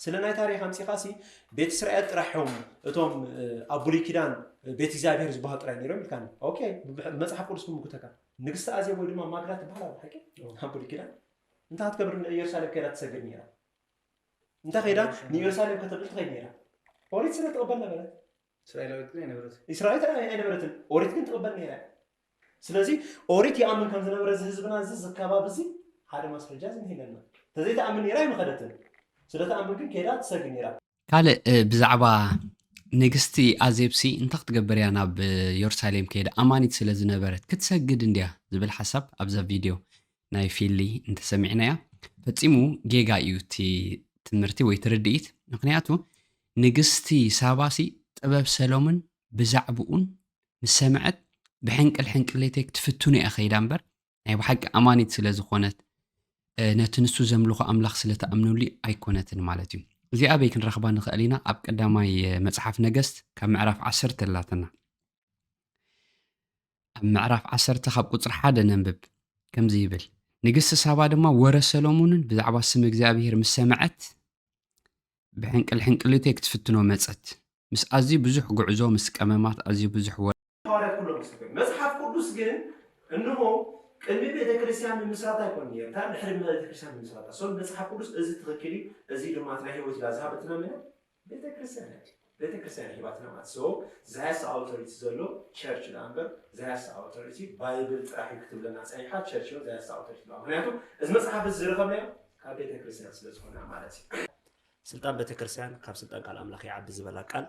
ስለ ናይ ታሪኽ ኣምጺኻሲ ቤት እስራኤል ጥራሕ እዮም እቶም ኣብ ብሉይ ኪዳን ቤት እግዚኣብሔር ዝበሃሉ ጥራይ ነይሮም ኢልካኒ። ኦኬ፣ መጽሓፍ ቅዱስ ክምጉተካ። ንግስቲ ኣዜብ ወይ ድማ ማግዳ ትበሃል ኣብ ሓቂ ኣብ ብሉይ ኪዳን እንታይ ክትገብር ንኢየሩሳሌም ከይዳ ትሰግድ ነይራ? እንታይ ከይዳ ንኢየሩሳሌም ከተብል ትኸይድ ነይራ? ኦሪት ስለ ትቕበል ነበረት። እስራኤላዊት ግን ኣይነበረት። እስራኤላዊት ኣይነበረትን። ኦሪት ግን ትቕበል ነይራ። ስለዚ ኦሪት ይኣምን ከም ዝነበረ እዚ ህዝብና እዚ ዝከባቢ እዚ ሓደ ማስረጃ እዚ ንሂለና። ተዘይትኣምን ነይራ ኣይምኸደትን። ስለ ትኣምን ግን ከይዳ ትሰግድ ነይራ። ካልእ ብዛዕባ ንግስቲ ኣዜብሲ እንታይ ክትገብር እያ ናብ የሩሳሌም ከይዳ ኣማኒት ስለ ዝነበረት ክትሰግድ እንድያ ዝብል ሓሳብ ኣብዛ ቪድዮ ናይ ፊሊ እንተሰሚዕናያ ፈጺሙ ጌጋ እዩ እቲ ትምህርቲ ወይ ትርድኢት። ምክንያቱ ንግስቲ ሳባሲ ጥበብ ሰሎምን ብዛዕብኡን ምስ ሰምዐት ብሕንቅል ሕንቅሌተይ ክትፍትኖ እያ ከይዳ እምበር ናይ ብሓቂ ኣማኒት ስለ ዝኾነት ነቲ ንሱ ዘምልኾ ኣምላኽ ስለ ትኣምነሉ ኣይኮነትን ማለት እዩ። እዚኣ ኣበይ ክንረኽባ ንኽእል ኢና? ኣብ ቀዳማይ መጽሓፍ ነገስት ካብ ምዕራፍ ዓሰርተ ኣላትና። ኣብ ምዕራፍ ዓሰርተ ካብ ቁጽሪ ሓደ ነንብብ። ከምዚ ይብል፣ ንግስቲ ሳባ ድማ ወረ ሰሎሞንን ብዛዕባ ስም እግዚኣብሄር ምስ ሰምዐት ብሕንቅል ሕንቅሊተይ ክትፍትኖ መጸት። ምስ ኣዝዩ ብዙሕ ጉዕዞ፣ ምስ ቀመማት ኣዝዩ ብዙሕ ወረ። ሃዋርያት ኩሎም ክስብ ኮይኑ መጽሓፍ ቅዱስ ግን እንሆ ቅድሚ ቤተ ክርስቲያን ምምስራት ኣይኮን ነይሩ። እታ ድሕሪ ቤተ ክርስቲያን ምምስራት። So መጽሓፍ ቅዱስ እዚ ትኽክል እዩ፣ እዚ ድማ እቲ ናይ ህይወት ኢላ ዝሃበትና መን? ቤተ ክርስቲያን እያ። ቤተ ክርስቲያን ሂባትና ማለት። So the highest authority ዘሎ ቸርች ደኣ እምበር the highest authority ባይብል ጥራሕ እዩ ክትብለና ጸኒሓ። ቸርች ነው the highest authority ትብላ። ምክንያቱ እዚ መጽሓፍ እዚ ዝረኸብናዮ ካብ ቤተ ክርስቲያን ስለ ዝኾነ ማለት እዩ። ስልጣን ቤተክርስትያን ካብ ስልጣን ቃል ኣምላኽ ይዓቢ ዝበላ ቃል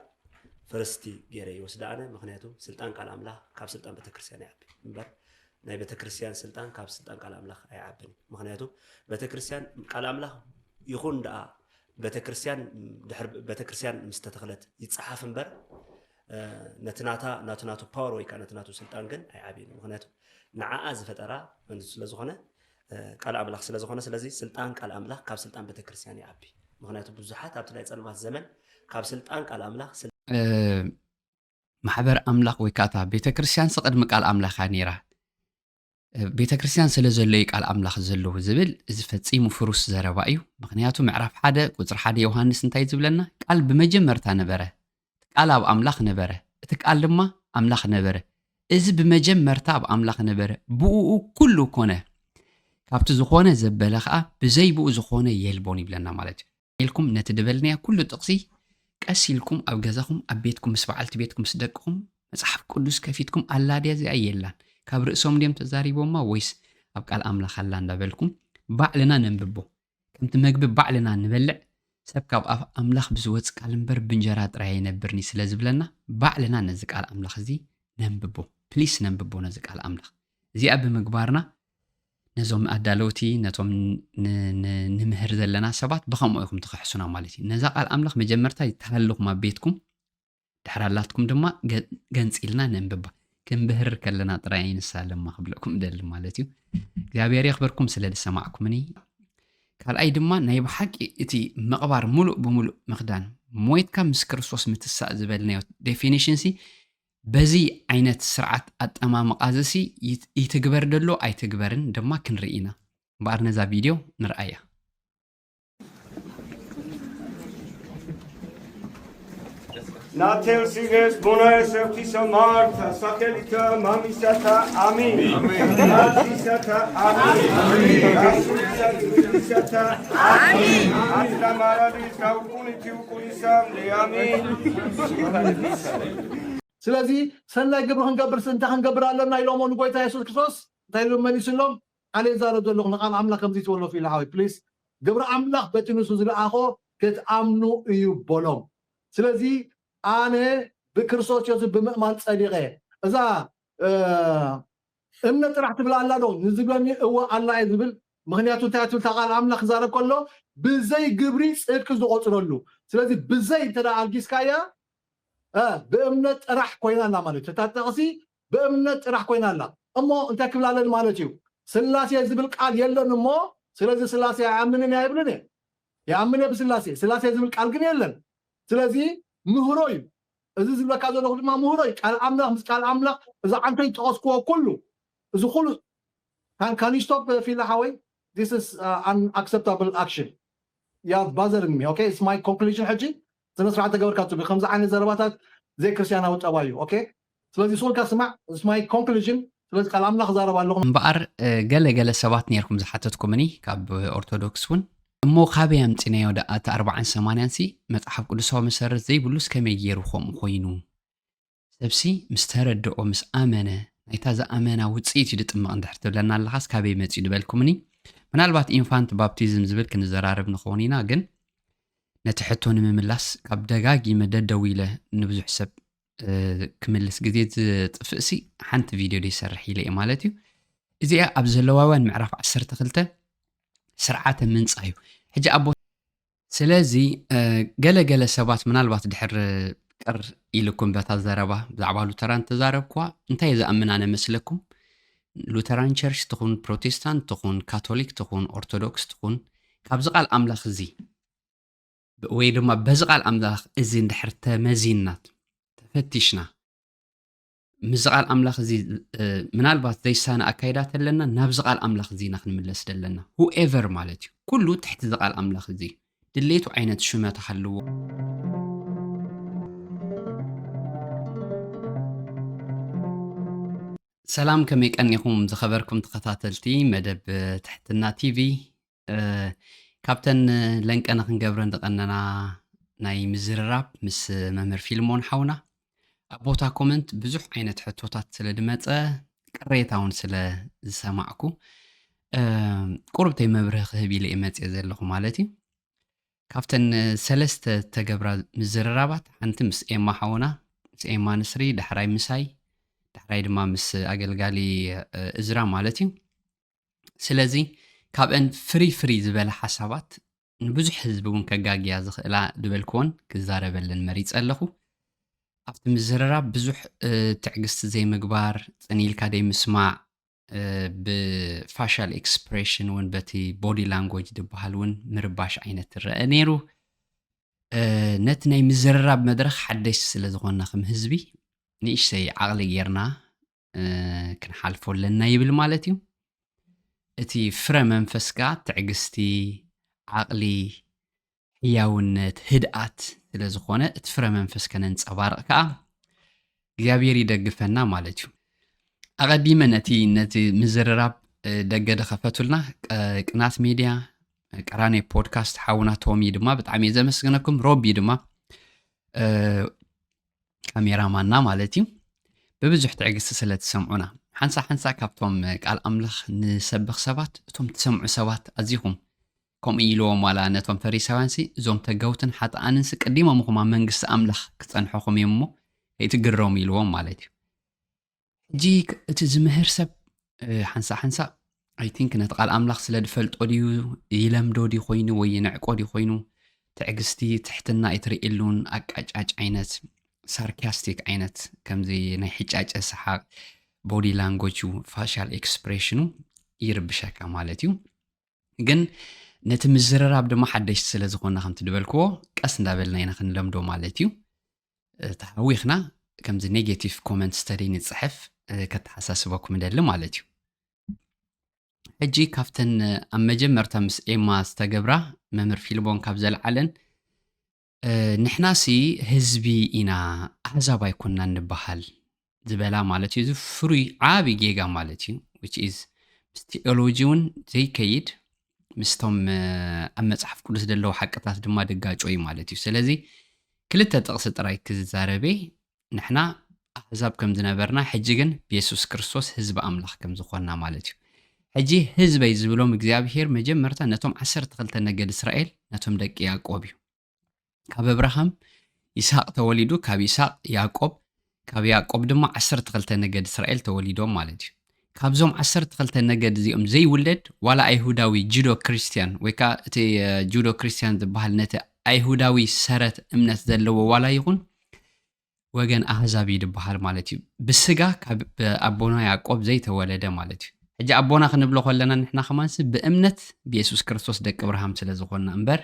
ፈረስቲ ገይረ ይወስዳ ኣነ። ምክንያቱ ስልጣን ቃል ኣምላኽ ካብ ስልጣን ቤተክርስትያን ይዓቢ እምበር ናይ ቤተክርስትያን ስልጣን ካብ ስልጣን ቃል ኣምላኽ ኣይዓብን። ምክንያቱ ቤተክርስትያን ቃል ኣምላኽ ይኹን ደኣ ቤተክርስትያን ድሕሪ ቤተክርስትያን ምስ ተተኽለት ይጸሓፍ እምበር ነቲ ናታ ናቱ ናቱ ፓወር ወይ ከዓ ነቲ ናቱ ስልጣን ግን ኣይዓብን። ምክንያቱ ንዓኣ ዝፈጠራ መንሱ ስለዝኾነ ቃል ኣምላኽ ስለዝኾነ፣ ስለዚ ስልጣን ቃል ኣምላኽ ካብ ስልጣን ቤተክርስትያን ይዓቢ። ምኽንያቱ ብዙሓት ኣብቲ ናይ ጸልማት ዘመን ካብ ስልጣን ቃል ኣምላኽ ማሕበር ኣምላኽ ወይ ከዓ እታ ቤተክርስትያንሲ ቅድሚ ቃል ኣምላኽ እያ ነይራ። ቤተክርስትያን ስለ ዘሎ እዩ ቃል ኣምላኽ ዘለዉ ዝብል እዚ ፈጺሙ ፍሩስ ዘረባ እዩ። ምኽንያቱ ምዕራፍ ሓደ ቁጽሪ ሓደ ዮሃንስ እንታይ ዝብለና? ቃል ብመጀመርታ ነበረ፣ ቃል ኣብ ኣምላኽ ነበረ፣ እቲ ቃል ድማ ኣምላኽ ነበረ። እዚ ብመጀመርታ ኣብ ኣምላኽ ነበረ፣ ብእኡ ኩሉ ኮነ። ካብቲ ዝኾነ ዘበለ ኸኣ ብዘይ ብኡ ዝኾነ የልቦን ይብለና ማለት እዩ። ኢልኩም ነቲ ድበልናዮ ኩሉ ጥቕሲ ቀስ ኢልኩም ኣብ ገዛኹም፣ ኣብ ቤትኩም፣ ምስ በዓልቲ ቤትኩም፣ ምስ ደቅኹም መጽሓፍ ቅዱስ ከፊትኩም ኣላ ድያ እዚኣ የላን፣ ካብ ርእሶም ድዮም ተዛሪቦማ ወይስ ኣብ ቃል ኣምላኽ ኣላ እንዳበልኩም ባዕልና ነንብቦ። ከምቲ መግቢ ባዕልና እንበልዕ፣ ሰብ ካብ ኣፍ ኣምላኽ ብዝወጽእ ቃል እምበር ብእንጀራ ጥራይ ኣይነብርን እዩ ስለ ዝብለና፣ ባዕልና ነዚ ቃል ኣምላኽ እዚ ነንብቦ። ፕሊስ ነንብቦ ነዚ ቃል ኣምላኽ። እዚኣ ብምግባርና ነዞም ኣዳለውቲ ነቶም ንምህር ዘለና ሰባት ብኸምኡ ኢኹም ትኽሕሱና ማለት እዩ። ነዛ ቃል ኣምላኽ መጀመርታ ይተሃልኹም ኣብ ቤትኩም ድሕር ኣላትኩም ድማ ገንፂልና ነንብባ። ክንብህር ከለና ጥራይ ንሳ ለማ ክብለኩም እደሊ ማለት እዩ። እግዚኣብሔር የኽብርኩም ስለ ዝሰማዕኩምኒ። ካልኣይ ድማ ናይ ብሓቂ እቲ ምቕባር ሙሉእ ብሙሉእ ምኽዳን ሞይትካ ምስ ክርስቶስ ምትሳእ ዝበልናዮ ዴፊኒሽን ሲ በዚ ዓይነት ስርዓት ኣጠማምቓ እዚ ሲ ይትግበር ደሎ ኣይትግበርን ድማ ክንርኢ ኢና። እምበኣር ነዛ ቪድዮ ንርኣያ። Natel siges bonae septisa marta sakelita mamisata amin. Mamisata amin. Mamisata amin. Atla maradis kaukuni tiukuni samle amin. ስለዚ ሰናይ ግብሪ ክንገብር እንታይ ክንገብር ኣለና ኢሎሞ ንጎይታ የሱስ ክርስቶስ እንታይ ኢሉ መሊስሎም? ኣነ ይዛረብ ዘለኹ ንቃል ኣምላኽ ከምዚ ትበሎ ፊልሓዊ ፕሊስ ግብሪ ኣምላኽ በቲ ንሱ ዝለኣኾ ክትኣምኑ እዩ በሎም። ስለዚ ኣነ ብክርስቶስ የሱስ ብምእማን ጸዲቐ። እዛ እምነት ጥራሕ ትብል ኣላ ዶ ንዝብለኒ እወ ኣላ እየ ዝብል። ምክንያቱ እንታይ ትብል እታ ቃል ኣምላኽ ክዛረብ ከሎ ብዘይ ግብሪ ጽድቂ ዝቆጽረሉ። ስለዚ ብዘይ እንተ ኣልጊስካያ ብእምነት ጥራሕ ኮይና ኣላ ማለት እዩ። እታ ጥቕሲ ብእምነት ጥራሕ ኮይና ኣላ። እሞ እንታይ ክብል ኣለኒ ማለት እዩ? ስላሴ ዝብል ቃል የለን እሞ ስለዚ ስላሴ ኣይኣምንን እየ ኣይብልን እየ። ይኣምን እየ ብስላሴ። ስላሴ ዝብል ቃል ግን የለን። ስለዚ ምህሮ እዩ። እዚ ዝብለካ ዘለኹ ድማ ምህሮ እዩ። ቃል ኣምላኽ ምስ ቃል ኣምላኽ እዛ ዓንተይ ዝጠቐስክዎ ኩሉ እዚ ኩሉ can you stop ፊላ ሓወይ? This is unacceptable action. you're bothering me, okay? It's my conclusion ሕጂ። ስነ ስርዓት ተገበርካ ጽቡቅ። ከምዚ ዓይነት ዘረባታት ዘይክርስትያናዊ ጠባይ እዩ። ኦኬ፣ ስለዚ ስቕ ኢልካ ስማዕ። It's my conclusion። ስለዚ ቃል ኣምላኽ ዛረብ ኣለኹ። እምበኣር፣ እ፣ ገለ ገለ ሰባት ነርኩም ዝሓተትኩምኒ ካብ ኦርቶዶክስ እውን፣ እሞ ካበይ ኣምጺናዮ ደኣ እቲ ኣርባዓን ሰማንያን ሲ? መጽሓፍ ቅዱሳዊ መሰረት ዘይብሉስ ከመይ ገይሩ ከምኡ ኮይኑ? ሰብሲ ምስ ተረድኦ፣ ምስ ኣመነ፣ ናይታ ዝኣመና ውጽኢት እዩ ዝጥምቕ እንድሕር ትብለና ኣለኻስ ካበይ መጺኡ ዝበልኩምኒ? ምናልባት ኢንፋንት ባፕቲዝም ዝብል ክንዘራረብ ንኸውን ኢና፣ ግን ነቲ ሕቶ ንምምላስ ካብ ደጋጊመ ደደው ኢለ ንብዙሕ ሰብ፣ እ፣ ክምልስ ግዜ ዝጥፍእሲ ሓንቲ ቪድዮ ደይሰርሕ ኢለ እየ ማለት እዩ። እዚኣ ኣብ ዘለዋውያን ምዕራፍ ዓሰርተ ክልተ ስርዓተ ምንጻ እዩ። ሕጂ ኣቦ-፣ ስለዚ፣ እ፣ ገለ ገለ ሰባት ምናልባት ድሕር ቅር ኢልኩም በታ ዘረባ ብዛዕባ ሉተራን ተዛረብኩዋ፣ እንታይ እየ ዝኣምን ኣነ መስለኩም? ሉተራን ቸርች ትኹን፣ ፕሮቴስታንት ትኹን፣ ካቶሊክ ትኹን፣ ኦርቶዶክስ ትኹን፣ ካብዚ ቃል ኣምላኽ እዚ፣ ብ-፣ ወይ ድማ በዚ ቃል ኣምላኽ እዚ እንድሕር ተመዚንና፣ ተፈቲሽና፣ ምስዚ ቃል ኣምላኽ እዚ፣ እ፣ ምናልባት ዘይሳነ ኣካይዳ ተለና፣ ናብዚ ቃል ኣምላኽ እዚ ኢና ክንምለስ ዘለና። ሁኤቨር ማለት እዩ። ኩሉ ትሕቲ እዚ ቃል ኣምላኽ እዚ ድሌቱ ዓይነት ሹመት ሃልዎ። ሰላም፣ ከመይ ቀኒኹም ዝኸበርኩም ተኸታተልቲ መደብ ትሕትና ቲቪ? እ፣ ካብተን ለንቀነ ክንገብረን ዝቐነና ናይ ምዝርራብ ምስ መምህር ፊልሞን ሓውና፣ ኣብ ቦታ ኮመንት ብዙሕ ዓይነት ሕቶታት ስለ ዝመጸ፣ ቅሬታ እውን ስለ ዝሰማዕኩ፣ እ፣ ቁሩብተይ መብርሂ ክህብ ኢለ እየ መጽየ ዘለኹ ማለት እዩ። ካብተን ሰለስተ ተገብራ ምዝርራባት ሓንቲ ምስ ኤማ ሓውና፣ ምስ ኤማ ንስሪ፣ ዳሕራይ ምሳይ፣ ዳሕራይ ድማ ምስ ኣገልጋሊ፣ እ፣ እዝራ ማለት እዩ። ስለዚ ካብአን ፍሪ ፍሪ ዝበለ ሓሳባት ንብዙሕ ህዝቢ እውን ከጋግያ ዝኽእላ ዝበልክዎን ክዛረበለን መሪጸ ኣለኹ። ኣብቲ ምዝርራብ ብዙሕ፣ እ፣ ትዕግስቲ ዘይምግባር፣ ጽን ኢልካ ዘይምስማዕ፣ እ፣ ብፋሻል ኤክስፕሬሽን እውን በቲ ቦዲ ላንጉጅ ዝበሃል እውን ምርባሽ ዓይነት ትረአ ነይሩ። እ፣ ነቲ ናይ ምዝርራብ መድረኽ ሓደሽቲ ስለ ዝኾንና ከም ህዝቢ ንእሽተይ ዓቕሊ ጌርና፣ እ፣ ክንሓልፎ ኣለና ይብል ማለት እዩ። እቲ ፍረ መንፈስካ ትዕግስቲ፣ ዓቕሊ፣ ሕያውነት፣ ህድኣት ስለ ዝኾነ እቲ ፍረ መንፈስ ከነንጸባርቕ ከኣ እግዚኣብሔር ይደግፈና ማለት እዩ። ኣቐዲመ ነቲ፣ ነቲ ምዝርራብ፣ እ፣ ደገ ድኸፈቱልና፣ ቀ-፣ ቅናት ሜድያ፣ ቀራኔ ፖድካስት ሓውና ቶሚ ድማ ብጣዕሚ እየ ዘመስግነኩም። ሮቢ ድማ፣ እ፣ ካሜራማንና ማለት እዩ። ብብዙሕ ትዕግስቲ ስለ ትሰምዑና። ሓንሳእ ሓንሳእ ካብቶም ቃል ኣምላኽ ንሰብኽ ሰባት፣ እቶም ትሰምዑ ሰባት ኣዚኹም ከምኡ ኢልዎም፣ ዋላ ነቶም ፈሪሳውያንሲ፣ እዞም ተገውትን ሓጥኣንንሲ ቅዲሞም ኢኹም ኣብ መንግስቲ ኣምላኽ ክጸንሑኹም እዮም እሞ ከይትግረሙ ኢልዎም ማለት እዩ። ሕጂ ክ-፣ እቲ ዝምህር ሰብ፣ እ፣ ሓንሳእ ሓንሳእ፣ I think፣ ነቲ ቃል ኣምላኽ ስለ ዝፈልጦ ድዩ፣ ይለምዶ ድዩ ኮይኑ ወይ ይንዕቆ ድዩ ኮይኑ፣ ትዕግስቲ፣ ትሕትና ኣይትርእየሉን፣ ኣቃጫጭ ዓይነት፣ ሳርካስቲክ ዓይነት፣ ከምዚ ናይ ሕጫጨ ሰሓቕ፣ ቦዲ ላንጎጁ፣ ፋሻል ኤክስፕሬሽኑ ይርብሸካ ማለት እዩ። ግን ነቲ ምዝርራብ ድማ ሓደሽቲ ስለ ዝኾንና፣ ከምቲ ዝበልክዎ፣ ቀስ እንዳበልና ኢና ክንለምዶ ማለት እዩ። እ፣ ተሃዊኽና ከምዚ ኔጌቲቭ ኮመንት ስተደይ ንጽሕፍ፣ እ፣ ከተሓሳስበኩም እደሊ ማለት እዩ። ሕጂ ካብተን ኣብ መጀመርታ ምስ ኤማ ዝተገብራ፣ መምህር ፊልሞን ካብ ዘልዓለን፣ እ፣ ንሕናሲ ህዝቢ ኢና፣ ኣህዛብ ኣይኮንናን ንበሃል ዝበላ ማለት እዩ። እዚ ፍሩይ ዓቢ ጌጋ ማለት እዩ። Which is ምስ ቴኦሎጂ እውን ዘይከይድ፣ ምስቶም፣ እ፣ ኣብ መጽሓፍ ቅዱስ ዘለዉ ሓቅታት ድማ ድጋጮ እዩ ማለት እዩ። ስለዚ ክልተ ጥቕሲ ጥራይ ክዛረበ፣ ንሕና ኣህዛብ ከም ዝነበርና፣ ሕጂ ግን ብየሱስ ክርስቶስ ህዝቢ ኣምላኽ ከም ዝኾንና ማለት እዩ። ሕጂ ህዝበይ ዝብሎም እግዚኣብሄር መጀመርታ ነቶም ዓሰርተ ክልተ ነገድ እስራኤል፣ ነቶም ደቂ ያዕቆብ እዩ። ካብ እብራሃም ይስሐቅ ተወሊዱ፣ ካብ ይስሐቅ ያዕቆብ፣ ካብ ያዕቆብ ድማ ዓሰርተ ክልተ ነገድ እስራኤል ተወሊዶም ማለት እዩ። ካብዞም ዓሰርተ ክልተ ነገድ እዚኦም ዘይውለድ ዋላ ኣይሁዳዊ ጁዶ ክርስቲያን ወይ ከዓ እቲ፣ እ፣ ጁዶ ክርስቲያን ዝበሃል ነቲ ኣይሁዳዊ ሰረት እምነት ዘለዎ ዋላ ይኹን ወገን ኣህዛብ እዩ ዝበሃል ማለት እዩ። ብስጋ ካብ ኣቦና ያዕቆብ ዘይተወለደ ማለት እዩ። ሕጂ ኣቦና ክንብሎ ከለና ንሕና ከማንስ ብእምነት ብየሱስ ክርስቶስ ደቂ እብርሃም ስለ ዝኾንና እምበር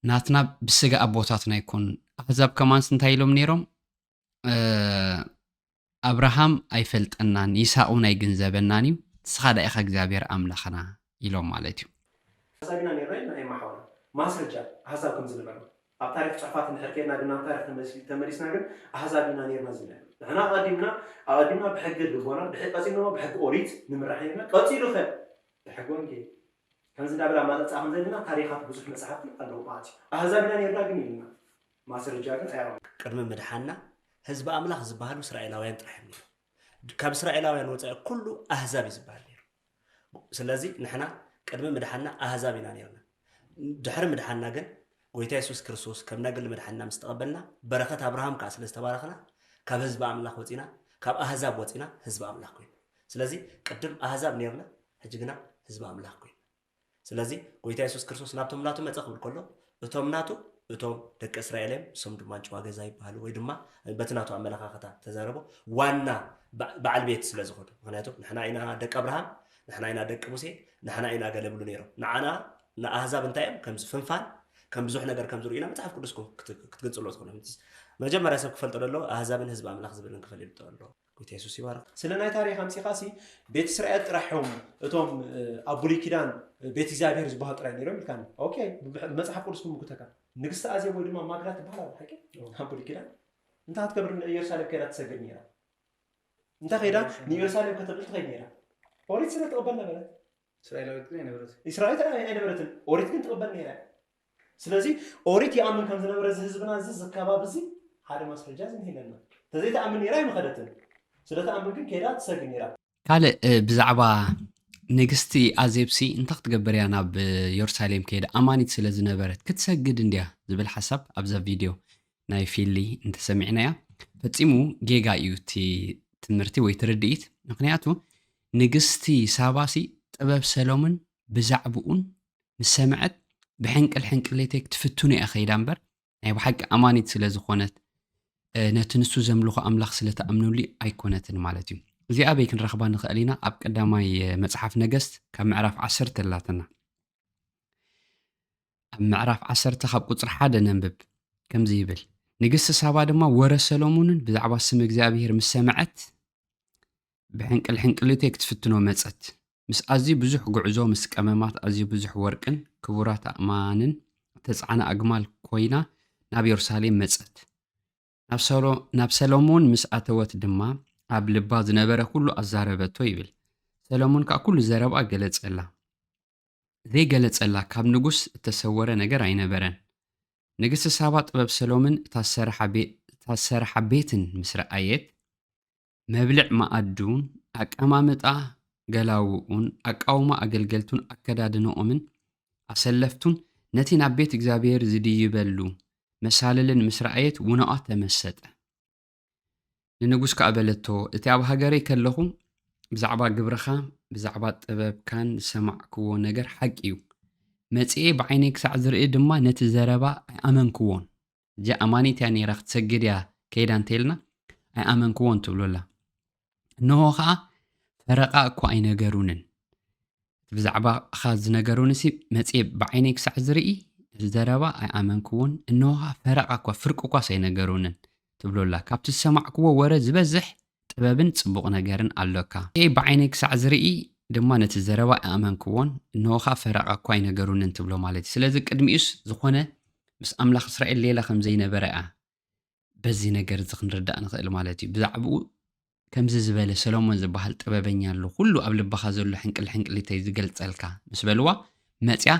ናትና ብስጋ ኣቦታትና ይኮን። ኣህዛብ ከማንስ እንታይ ኢሎም ነይሮም? እ፣ "ኣብርሃም ኣይፈልጠናን፣ ይስሐቅ እውን ኣይግንዘበናን እዩ፣ ንስኻ ደኣ ኢኻ እግዚኣብሔር ኣምላኽና" ኢሎም ማለት እዩ። ሓሳብ ኢና ነይርና ኢልና ኣይመሓወና። ማስረጃ ኣህዛብ ከም ዝነበሩ ኣብ ታሪክ ጽሑፋት እንድሕር ከይድና ግን ናብ ታሪክ ተመሊስ- ተመሊስና ግን ኣህዛብ ኢና ነርና ዝብለ ንሕና ኣቀዲምና ኣቀዲምና ብሕጊ ልቦና ድሕሪ ቀጺልና ብሕጊ ኦሪት ንምራሕ ነርና ቀጺሉ ከ ብሕጊ ወንጌል ከምዚ እንዳበላ ማጠጻ ከም ዘለና ታሪካት ብዙሕ መጽሓፍቲ ኣለዉ ማለት እዩ ኣህዛብ ኢና ነርና ግን ኢልና ማስረጃ ግን ኣያ ቅድሚ ምድሓና ህዝቢ ኣምላኽ ዝበሃሉ እስራኤላውያን ጥራሕ እዮም ነይሮም። ካብ እስራኤላውያን ወፃኢ ኩሉ ኣህዛብ እዩ ዝበሃል ነይሩ። ስለዚ ንሕና ቅድሚ ምድሓና ኣህዛብ ኢና ነርና። ድሕሪ ምድሓና ግን ጎይታ የሱስ ክርስቶስ ከም ናይ ግሊ መድሓንና ምስ ተቐበልና በረኸት ኣብርሃም ከዓ ስለ ዝተባረኽና ካብ ህዝቢ ኣምላኽ ወፂና ካብ ኣህዛብ ወፂና ህዝቢ ኣምላኽ ኮይና። ስለዚ ቅድም ኣህዛብ ነርና ሕጂ ግና ህዝቢ ኣምላኽ ኮይና። ስለዚ ጎይታ የሱስ ክርስቶስ ናብቶም ናቱ መፀ ክብል ከሎ እቶም ናቱ እቶም ደቂ እስራኤል እዮም፣ እሶም ድማ ጭዋ ገዛ ይበሃሉ ወይ ድማ በቲ ናቱ ኣመለኻኸታ ተዛረቦ ዋና በዓል ቤት ስለ ዝኾኑ። ምክንያቱ ንሕና ኢና ደቂ ኣብርሃም፣ ንሕና ኢና ደቂ ሙሴ፣ ንሕና ኢና ገለ ብሉ ነይሮም። ንዓና ንኣህዛብ እንታይ እዮም ከምዚ ፍንፋን ከም ብዙሕ ነገር ከም ዝርእዩና መፅሓፍ ቅዱስኩም ክትገልፅሎ ትኽእሉ። መጀመርያ ሰብ ክፈልጦ ደሎ ኣህዛብን ህዝቢ ኣምላኽ ዝብልን ክፈልልጦ ኣሎ። ጎይታ የሱስ ይባርክ። ስለ ናይ ታሪክ ኣምፂኻ ሲ ቤት እስራኤል ጥራሕ እዮም እቶም ኣብ ብሉይ ኪዳን ቤት እግዚኣብሔር ዝበሃሉ ጥራይ ነይሮም ኢልካኒ። ኦኬ፣ ብመፅሓፍ ቅዱስ ክምጉተካ ንግስቲ ኣዜብ ወይ ድማ ማግዳ ትበሃል ኣብ ሓቂ ኣብ ብሉይ ኪዳን እንታይ ክትገብር ንኢየሩሳሌም ከይዳ ትሰግድ ነይራ? እንታይ ከይዳ ንኢየሩሳሌም ከተብል ትኸይድ ነይራ? ኦሪት ስለ ትቕበል ነበረት። እስራኤላዊት ግን ኣይነበረትን። እስራኤል ኣይነበረትን። ኦሪት ግን ትቕበል ነይራ። ስለዚ ኦሪት ይኣምን ከም ዝነበረ እዚ ህዝብና እዚ እዚ ከባቢ እዚ ሓደ ማስረጃ እዚ ንሂበና። ተዘይትኣምን ነይራ ኣይምኸደትን። ስለ ትኣምን ግን ከይዳ ትሰግድ ነይራ። ካልእ ብዛዕባ ንግስቲ ኣዜብሲ እንታይ ክትገብር እያ ናብ የሩሳሌም ከይዳ ኣማኒት ስለ ዝነበረት ክትሰግድ እንድያ ዝብል ሓሳብ ኣብዛ ቪድዮ ናይ ፊሊ እንተሰሚዕናያ ፈጺሙ ጌጋ እዩ እቲ ትምህርቲ ወይ ትርድኢት። ምክንያቱ ንግስቲ ሳባሲ ጥበብ ሰሎምን ብዛዕብኡን ምስ ሰምዐት ብሕንቅል ሕንቅሌተይ ክትፍትኖ እያ ከይዳ እምበር ናይ ብሓቂ ኣማኒት ስለ ዝኾነት ነቲ ንሱ ዘምልኾ ኣምላኽ ስለ ተኣምነሉ ኣይኮነትን ማለት እዩ። እዚኣ ኣበይ ክንረኽባ ንኽእል ኢና? ኣብ ቀዳማይ መጽሓፍ ነገስት ካብ ምዕራፍ ዓሰርተ ኣላትና። ኣብ ምዕራፍ ዓሰርተ ካብ ቁጽሪ ሓደ ነንብብ። ከምዚ ይብል፣ ንግስቲ ሳባ ድማ ወረ ሰሎሞንን ብዛዕባ ስም እግዚኣብሔር ምስ ሰምዐት ብሕንቅል ሕንቅሊተይ ክትፍትኖ መጸት። ምስ ኣዝዩ ብዙሕ ጉዕዞ፣ ምስ ቀመማት ኣዝዩ ብዙሕ ወርቅን ክቡራት ኣእማንን እተጻዕና ኣግማል ኮይና ናብ የሩሳሌም መጸት። ናብ ሰሎሞን ምስ ኣተወት ድማ ኣብ ልባ ዝነበረ ኩሉ ኣዛረበቶ ይብል። ሰሎሞን ከኣ ኩሉ ዘረብኣ ገለጸላ። ዘይገለጸላ ካብ ንጉስ እተሰወረ ነገር ኣይነበረን። ንግስቲ ሳባ ጥበብ ሰሎምን እታ ዝሰረሓ ቤትን ምስ ረኣየት፣ መብልዕ መኣዱን ኣቀማምጣ ገላውኡን ኣቃውማ ኣገልገልቱን ኣከዳድንኦምን ኣሰለፍቱን ነቲ ናብ ቤት እግዚኣብሔር ዝድይበሉ መሳልልን ምስ ረኣየት ውኖኣ ተመሰጠ። ንንጉስ ከኣ በለቶ፣ እቲ ኣብ ሃገረይ ከለኹ ብዛዕባ ግብርኻ ብዛዕባ ጥበብካን ዝሰማዕክዎ ነገር ሓቂ እዩ። መጺኤ ብዓይነይ ክሳዕ ዝርኢ ድማ ነቲ ዘረባ ኣይኣመንክዎን። እዚኣ ኣማኒት እያ ነይራ ክትሰግድ እያ ከይዳ እንተኢልና ኣይኣመንክዎን ትብሎ ኣላ። እንሆ ኸኣ ፈረቓ እኳ ኣይነገሩንን። እቲ ብዛዕባኻ ዝነገሩንሲ መጺኤ ብዓይነይ ክሳዕ ዝርኢ ነቲ ዘረባ ኣይኣመንክዎን። እንሆ ኸኣ ፈረቓ እኳ ፍርቂ እኳስ ኣይነገሩንን ትብሎ ኣላ። ካብቲ ዝሰማዕክዎ ወረ ዝበዝሕ ጥበብን ጽቡቕ ነገርን ኣሎካ። መጺኤ ብዓይነይ ክሳዕ ዝርኢ ድማ ነቲ ዘረባ ኣይኣመንክዎን። እንሆ ኸኣ ፈረቓ እኳ ኣይነገሩንን ትብሎ ማለት እዩ። ስለዚ ቅድሚኡስ ዝኾነ ምስ ኣምላኽ እስራኤል ሌላ ከም ዘይነበረ እያ በዚ ነገር እዚ ክንርዳእ ንኽእል ማለት እዩ። ብዛዕባኡ ከምዚ ዝበለ ሰሎሞን ዝበሃል ጥበበኛ ኣሎ፣ ኩሉ ኣብ ልብኻ ዘሎ ሕንቅል ሕንቅሊተይ ዝገልጸልካ ምስ በልዋ መጽያ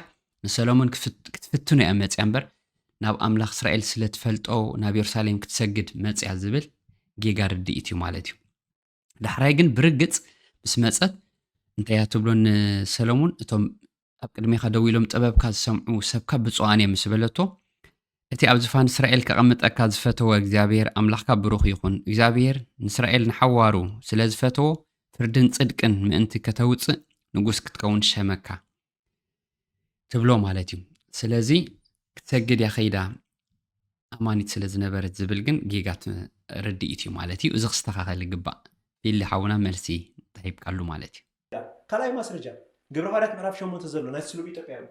ንሰሎሞን ክትፍትኖ እያ መጽያ እምበር ናብ ኣምላኽ እስራኤል ስለ ትፈልጦ ናብ የሩሳሌም ክትሰግድ መጽያ ዝብል ጌጋ ርድኢት እዩ ማለት እዩ። ዳሕራይ ግን ብርግጽ ምስ መጸት እንታይ እያ ትብሎ ንሰሎሞን እቶም ኣብ ቅድሜኻ ደው ኢሎም ጥበብካ ዝሰምዑ ሰብካ ብፁዓን እዮም ምስ በለቶ፣ እቲ ኣብ ዝፋን እስራኤል ከቐምጠካ ዝፈተወ እግዚኣብሔር ኣምላኽካ ብሩኽ ይኹን። እግዚኣብሔር ንእስራኤል ንሓዋሩ ስለ ዝፈተዎ ፍርድን ጽድቅን ምእንቲ ከተውጽእ ንጉስ ክትከውን ሸመካ ትብሎ ማለት እዩ። ስለዚ ክትሰግድ እያ ከይዳ ኣማኒት ስለ ዝነበረት ዝብል ግን ጌጋ ርድኢት እዩ ማለት እዩ። እዚ ክስተኻኸል ይግባእ። ፊሊ ሓውና መልሲ ተሂብካሉ ማለት እዩ። ካልኣይ ማስረጃ ግብረ ሃዋርያት ምዕራፍ ሸሞንተ ዘሎ ናይ ስሉብ ኢትዮጵያዊ።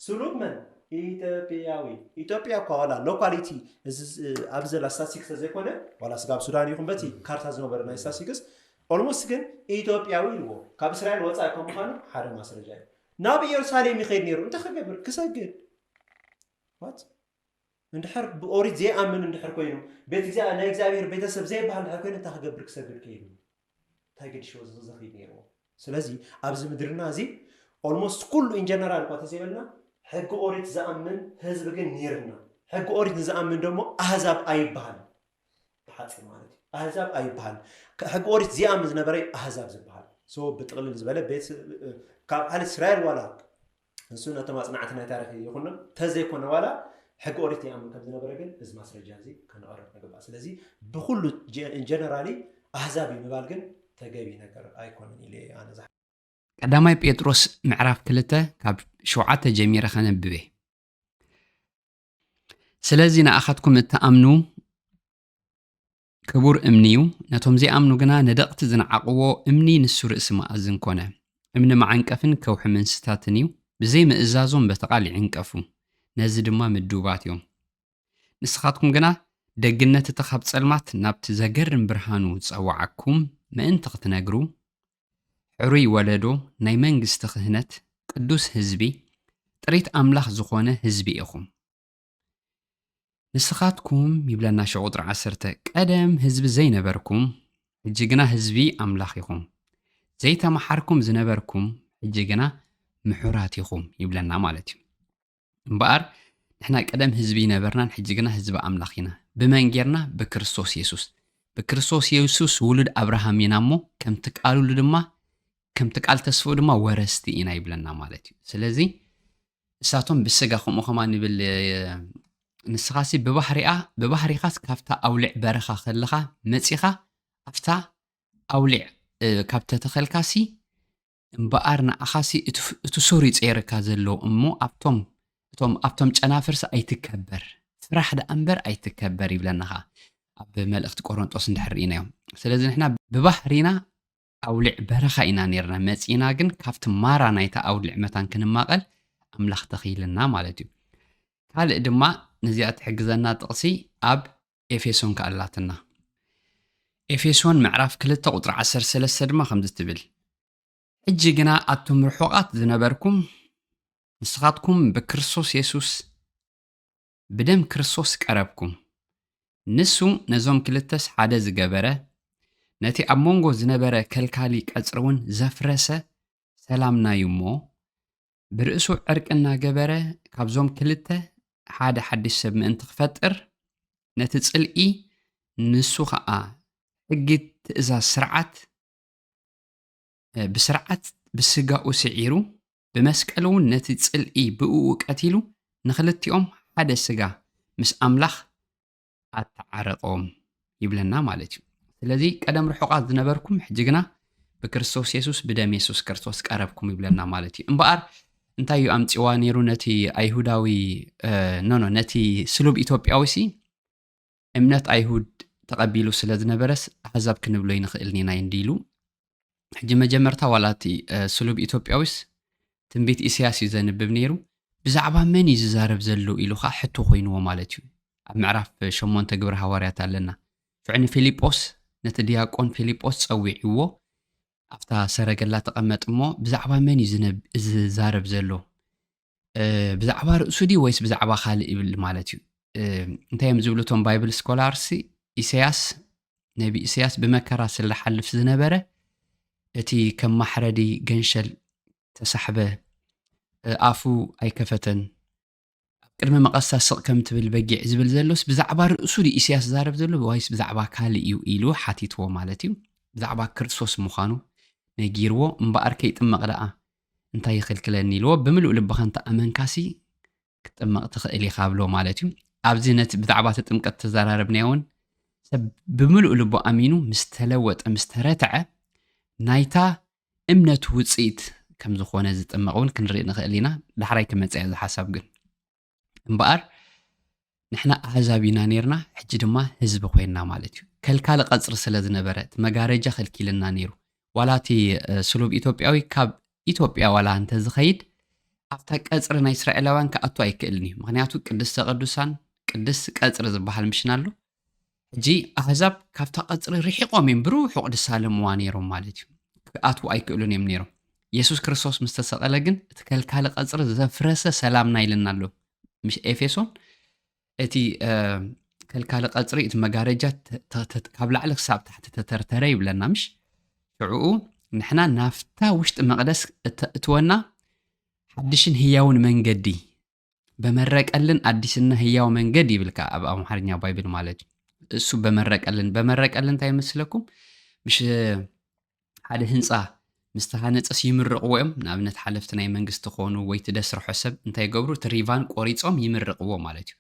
ስሉብ መን? ኢትዮጵያዊ። ኢትዮጵያ እኳ ዋላ ሎካሊቲ ኣብዚ ዘላ ስታስቲክስ ዘይኮነ ዋላ ስጋብ ሱዳን ይኹን በቲ ካርታ ዝነበረ ናይ ስታስቲክስ ኦልሞስት ግን ኢትዮጵያዊ ኢልዎ ካብ እስራኤል ወፃኢ ከም ምዃኑ ሓደ ማስረጃ እዩ። ናብ ኢየሩሳሌም ይኸይድ ነይሩ እንታይ ክገብር? ክሰግድ። What? እንድሕር ብኦሪት ዘይኣምን እንድሕር ኮይኑ፣ ቤት እግዚኣብሔር፣ ናይ እግዚኣብሔር ቤተሰብ ዘይበሃል እንድሕር ኮይኑ፣ እንታይ ክገብር ክሰግድ ከይዱ? እንታይ ገዲሽዎ እዚ ክዘኽይድ ነይርዎ? ስለዚ ኣብዚ ምድርና እዚ almost ኩሉ in general እኳ ተዘይበልና፣ ሕጊ ኦሪት ዝኣምን ህዝቢ ግን ነይርና። ሕጊ ኦሪት ንዝኣምን ደሞ ኣህዛብ ኣይበሃል። ብሓፂር ማለት እዩ። ኣህዛብ ኣይበሃል። ሕጊ ኦሪት ዘይኣምን ዝነበረ ኣህዛብ ዝበሃል። So ብጥቕልል ዝበለ ቤት ካብ ዓል እስራኤል ዋላ ንሱ ነቶም ኣጽናዕቲ ናይ ታሪኽ ይኹኖም ተዘይኮነ ዋላ ሕጊ ኦሪት ይኣምን ከም ዝነበረ ግን እዚ ማስረጃ እዚ ከነቕርብ ንግባእ። ስለዚ ብኩሉ generally ኣህዛብ እዩ ምባል ግን ተገቢ ነገር ኣይኮነን ኢለ ኣነ ዝሓ ቀዳማይ ጴጥሮስ ምዕራፍ ክልተ ካብ ሸውዓተ ጀሚረ ከነብብ እየ። ስለዚ ንኣኻትኩም እትኣምኑ ክቡር እምኒ እዩ፣ ነቶም ዘይኣምኑ ግና ነደቕቲ ዝነዓቕዎ እምኒ ንሱ ርእሲ መኣዝን ኮነ። እምኒ መዓንቀፍን ከውሒ ምንስታትን እዩ፣ ብዘይ ምእዛዞም በቲ ቃል ይዕንቀፉ፣ ነዚ ድማ ምድባት እዮም። ንስኻትኩም ግና ደግነት እቲ ካብ ጸልማት ናብቲ ዘገርም ብርሃኑ ዝጸዋዓኩም ምእንቲ ክትነግሩ፣ ሕሩይ ወለዶ፣ ናይ መንግስቲ ክህነት፣ ቅዱስ ህዝቢ፣ ጥሪት ኣምላኽ ዝኾነ ህዝቢ ኢኹም። ንስኻትኩም ይብለና ሸቁጥሪ ዓሰርተ ቀደም ህዝቢ ዘይነበርኩም ሕጂ ግና ህዝቢ ኣምላኽ ኢኹም። ዘይተመሓርኩም ዝነበርኩም ሕጂ ግና ምሑራት ኢኹም ይብለና ማለት እዩ። እምበኣር ንሕና ቀደም ህዝቢ ይነበርናን ሕጂ ግና ህዝቢ ኣምላኽ ኢና። ብመን ጌርና? ብክርስቶስ የሱስ። ብክርስቶስ የሱስ ውሉድ ኣብርሃም ኢና እሞ ከምቲ ቃሉሉ ድማ ከምቲ ቃል ተስፍኡ ድማ ወረስቲ ኢና ይብለና ማለት እዩ። ስለዚ እሳቶም ብስጋ ከምኡ ከማ ንብል ንስኻሲ ብባህሪኣ ብባህሪኻስ ካብታ ኣውልዕ በረኻ ከለኻ መፂኻ ኣብታ ኣውልዕ ካብ ተተኸልካሲ እምበኣር ንዓኻሲ እቲ ሱር ይፀየረካ ዘሎ እሞ ኣብቶም እቶም ኣብቶም ጨናፍርሲ ኣይትከበር፣ ፍራሕ ደኣ እምበር ኣይትከበር ይብለና ኸዓ ኣብ መልእኽቲ ቆሮንጦስ እንድሕር ርኢናዮም። ስለዚ ንሕና ብባህሪና ኣውልዕ በረኻ ኢና ነርና መፂና፣ ግን ካብቲ ማራ ናይታ ኣውልዕ መታን ክንማቐል ኣምላኽ ተኽኢልና ማለት እዩ። ካልእ ድማ ነዚኣ ትሕግዘና ጥቕሲ ኣብ ኤፌሶን ከኣላትና። ኤፌሶን ምዕራፍ ክልተ ቁፅሪ ዓሰርተ ሰለስተ ድማ ከምዚ ትብል፣ ሕጂ ግና ኣቱም ርሑቓት ዝነበርኩም ንስኻትኩም ብክርስቶስ የሱስ ብደም ክርስቶስ ቀረብኩም። ንሱ ነዞም ክልተስ ሓደ ዝገበረ፣ ነቲ ኣብ መንጎ ዝነበረ ከልካሊ ቀጽሪ እውን ዘፍረሰ ሰላምና እዩ እሞ፣ ብርእሱ ዕርቂ እናገበረ ካብዞም ክልተ ሓደ ሓድሽ ሰብ ምእንቲ ክፈጥር፣ ነቲ ጽልኢ ንሱ ኸኣ ሕጊ ትእዛዝ ስርዓት ብስርዓት ብስጋኡ ስዒሩ ብመስቀል እውን ነቲ ጽልኢ ብእኡ ቀቲሉ ንኽልቲኦም ሓደ ስጋ ምስ ኣምላኽ ኣተዓረቆም ይብለና ማለት እዩ። ስለዚ ቀደም ርሑቓት ዝነበርኩም ሕጂ ግና ብክርስቶስ የሱስ ብደም የሱስ ክርስቶስ ቀረብኩም ይብለና ማለት እዩ። እምበኣር እንታይ እዩ ኣምፅዋ ነይሩ ነቲ ኣይሁዳዊ ኖኖ ነቲ ስሉብ ኢትዮጵያዊ ሲ እምነት ኣይሁድ ተቐቢሉ ስለ ዝነበረስ ኣህዛብ ክንብሎ ይንኽእል ኒና እንዲ ኢሉ ሕጂ መጀመርታ ዋላ እቲ ስሉብ ኢትዮጵያዊስ ትንቢት ኢሳያስ እዩ ዘንብብ ነይሩ። ብዛዕባ መን እዩ ዝዛረብ ዘሎ ኢሉ ከዓ ሕቶ ኮይንዎ ማለት እዩ። ኣብ ምዕራፍ ሸሞንተ ግብሪ ሃዋርያት ኣለና። ሽዑ ንፊልጶስ ነቲ ዲያቆን ፊልጶስ ጸዊዕዎ ኣብታ ሰረገላ ተቐመጥ እሞ ብዛዕባ መን እዩ ዝዛረብ ዘሎ ብዛዕባ ርእሱ ድዩ ወይስ ብዛዕባ ካልእ ይብል ማለት እዩ። እንታይ እዮም ዝብሉ እቶም ባይብል ስኮላርስ? ኢሳያስ ነቢ ኢሳያስ ብመከራ ስለ ሓልፍ ዝነበረ እቲ ከም ማሕረዲ ገንሸል ተሳሕበ ኣፉ ኣይከፈተን ኣብ ቅድሚ መቐሳ ስቕ ከም ትብል በጊዕ ዝብል ዘሎስ ብዛዕባ ርእሱ ድዩ ኢሳያስ ዝዛረብ ዘሎ ወይስ ብዛዕባ ካልእ እዩ ኢሉ ሓቲትዎ ማለት እዩ። ብዛዕባ ክርስቶስ ምዃኑ ነጊርዎ እምበኣር ከይጥመቕ ደኣ እንታይ ይኽልክለኒ ኢልዎ ብምሉእ ልብኻ እንተኣመንካሲ ክትጥመቕ ትኽእል ኢኻ ብሎ ማለት እዩ። ኣብዚ ነቲ ብዛዕባ እቲ ጥምቀት ተዘራረብናዮ እውን ሰብ ብምሉእ ልቡ ኣሚኑ ምስ ተለወጠ ምስ ተረትዐ ናይታ እምነቱ ውፅኢት ከም ዝኾነ ዝጥመቕ እውን ክንርኢ ንኽእል ኢና። ዳሕራይ ክመፅእ እዚ ሓሳብ ግን እምበኣር ንሕና ኣህዛብ ኢና ነርና ሕጂ ድማ ህዝቢ ኮይንና ማለት እዩ። ከልካሊ ቀፅሪ ስለ ዝነበረ እቲ መጋረጃ ከልኪልና ነይሩ። ዋላ እቲ ስሉብ ኢትዮጵያዊ ካብ ኢትዮጵያ ዋላ እንተዝኸይድ ኣብታ ቀፅሪ ናይ እስራኤላውያን ክኣቱ ኣይክእልን እዩ። ምክንያቱ ቅድስተ ቅዱሳን ቅድስቲ ቀፅሪ ዝበሃል ምሽን ኣሎ። ሕጂ ኣህዛብ ካብታ ቀፅሪ ርሒቖም እዮም ብርሑቕ ዝሳለምዋ ነይሮም ማለት እዩ። ክኣትዉ ኣይክእሉን እዮም ነይሮም። የሱስ ክርስቶስ ምስ ተሰቐለ ግን እቲ ከልካሊ ቀፅሪ ዘፍረሰ ሰላምና ኢልና ኣሎ። ምሽ ኤፌሶን እቲ ከልካሊ ቀጽሪ፣ እቲ መጋረጃ ካብ ላዕሊ ክሳብ ታሕቲ ተተርተረ ይብለና፣ ምሽ? ሽዑኡ ንሕና ናፍታ ውሽጢ መቕደስ እተእትወና ሓድሽን ህያውን መንገዲ በመረቀልን ኣዲስና ህያው መንገድ ይብልካ ኣብ ኣምሓርኛ ባይብል ማለት እዩ። እሱ በመረቀልን፣ በመረቀልን እንታይ ይመስለኩም? ምሽ ሓደ ህንፃ ምስ ተሃነፀስ ይምርቕዎ እዮም። ንኣብነት ሓለፍቲ ናይ መንግስቲ ክኾኑ ወይ እቲ ደስርሖ ሰብ እንታይ ይገብሩ? እቲ ሪቫን ቆሪፆም ይምርቕዎ ማለት እዩ።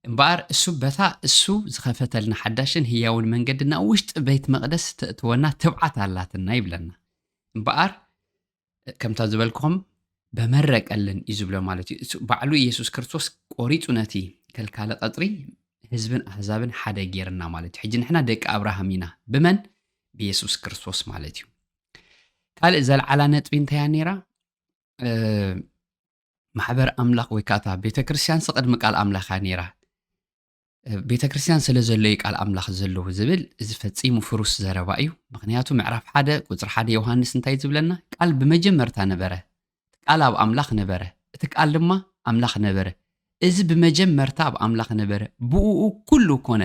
እምበኣር እሱ በታ እሱ ዝኸፈተልና ሓዳሽን ህያውን መንገዲ ናብ ውሽጢ ቤት መቕደስ ተእትወና ትብዓት ኣላትና ይብለና። እምበኣር ከምታ ዝበልክኹም በመረቀልን እዩ ዝብሎ ማለት እዩ። እሱ ባዕሉ ኢየሱስ ክርስቶስ ቆሪፁ ነቲ ከልካሊ ቀፅሪ ህዝብን ኣህዛብን ሓደ ጌርና ማለት እዩ። ሕጂ ንሕና ደቂ ኣብርሃም ኢና። ብመን? ብኢየሱስ ክርስቶስ ማለት እዩ። ካልእ ዘልዓላ ነጥቢ እንታይ እያ ነይራ? ማሕበር ኣምላኽ ወይ ከዓ እታ ቤተ ክርስቲያን ቅድሚ ቃል ኣምላኽ እያ ነይራ። ቤተ ክርስቲያን ስለ ዘሎ እዩ ቃል ኣምላኽ ዘለዉ ዝብል፣ እዚ ፈጺሙ ፍሩስ ዘረባ እዩ። ምኽንያቱ ምዕራፍ ሓደ ቁፅሪ ሓደ ዮሃንስ እንታይ ዝብለና? ቃል ብመጀመርታ ነበረ፣ ቃል ኣብ ኣምላኽ ነበረ፣ እቲ ቃል ድማ ኣምላኽ ነበረ። እዚ ብመጀመርታ ኣብ ኣምላኽ ነበረ፣ ብእኡ ኩሉ ኮነ፣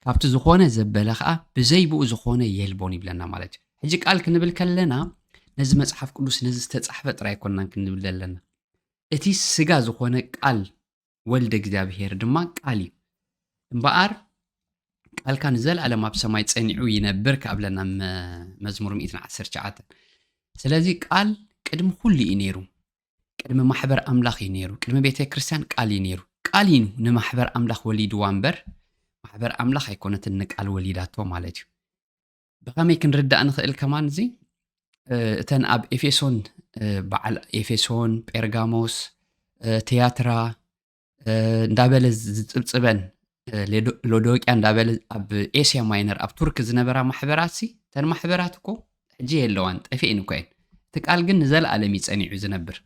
ካብቲ ዝኾነ ዘበለ ኸዓ ብዘይ ብኡ ዝኾነ የልቦን ይብለና ማለት እዩ። ሕጂ ቃል ክንብል ከለና ነዚ መጽሓፍ ቅዱስ ነዚ ዝተጻሕፈ ጥራይ ኣይኮንናን ክንብል ዘለና። እቲ ስጋ ዝኾነ ቃል ወልደ እግዚኣብሔር ድማ ቃል እዩ። እምበኣር ቃልካ ንዘለኣለም ኣብ ሰማይ ጸኒዑ ይነብር ከኣብለና መዝሙር ሚእትን ዓሰርተ ትሽዓተን። ስለዚ ቃል ቅድሚ ኩሉ እዩ ነይሩ። ቅድሚ ማሕበር ኣምላኽ እዩ ነይሩ። ቅድሚ ቤተ ክርስቲያን ቃል እዩ ነይሩ። ቃል እዩ ንማሕበር ኣምላኽ ወሊድዋ እምበር ማሕበር ኣምላኽ ኣይኮነትን ንቃል ወሊዳቶ ማለት እዩ። ብኸመይ ክንርዳእ ንኽእል ከማን እዚ? እተን ኣብ ኤፌሶን፣ በዓል ኤፌሶን፣ ጴርጋሞስ፣ ትያትራ እንዳበለ ዝጽብጽበን፣ ሎዶቅያ እንዳበለ ኣብ ኤስያ ማይነር ኣብ ቱርክ ዝነበራ ማሕበራት ሲ፣ እተን ማሕበራት እኮ ሕጂ የለዋን፣ ጠፊኤን እኮ እየን። እቲ ቃል ግን ንዘለኣለም እዩ ጸኒዑ ዝነብር።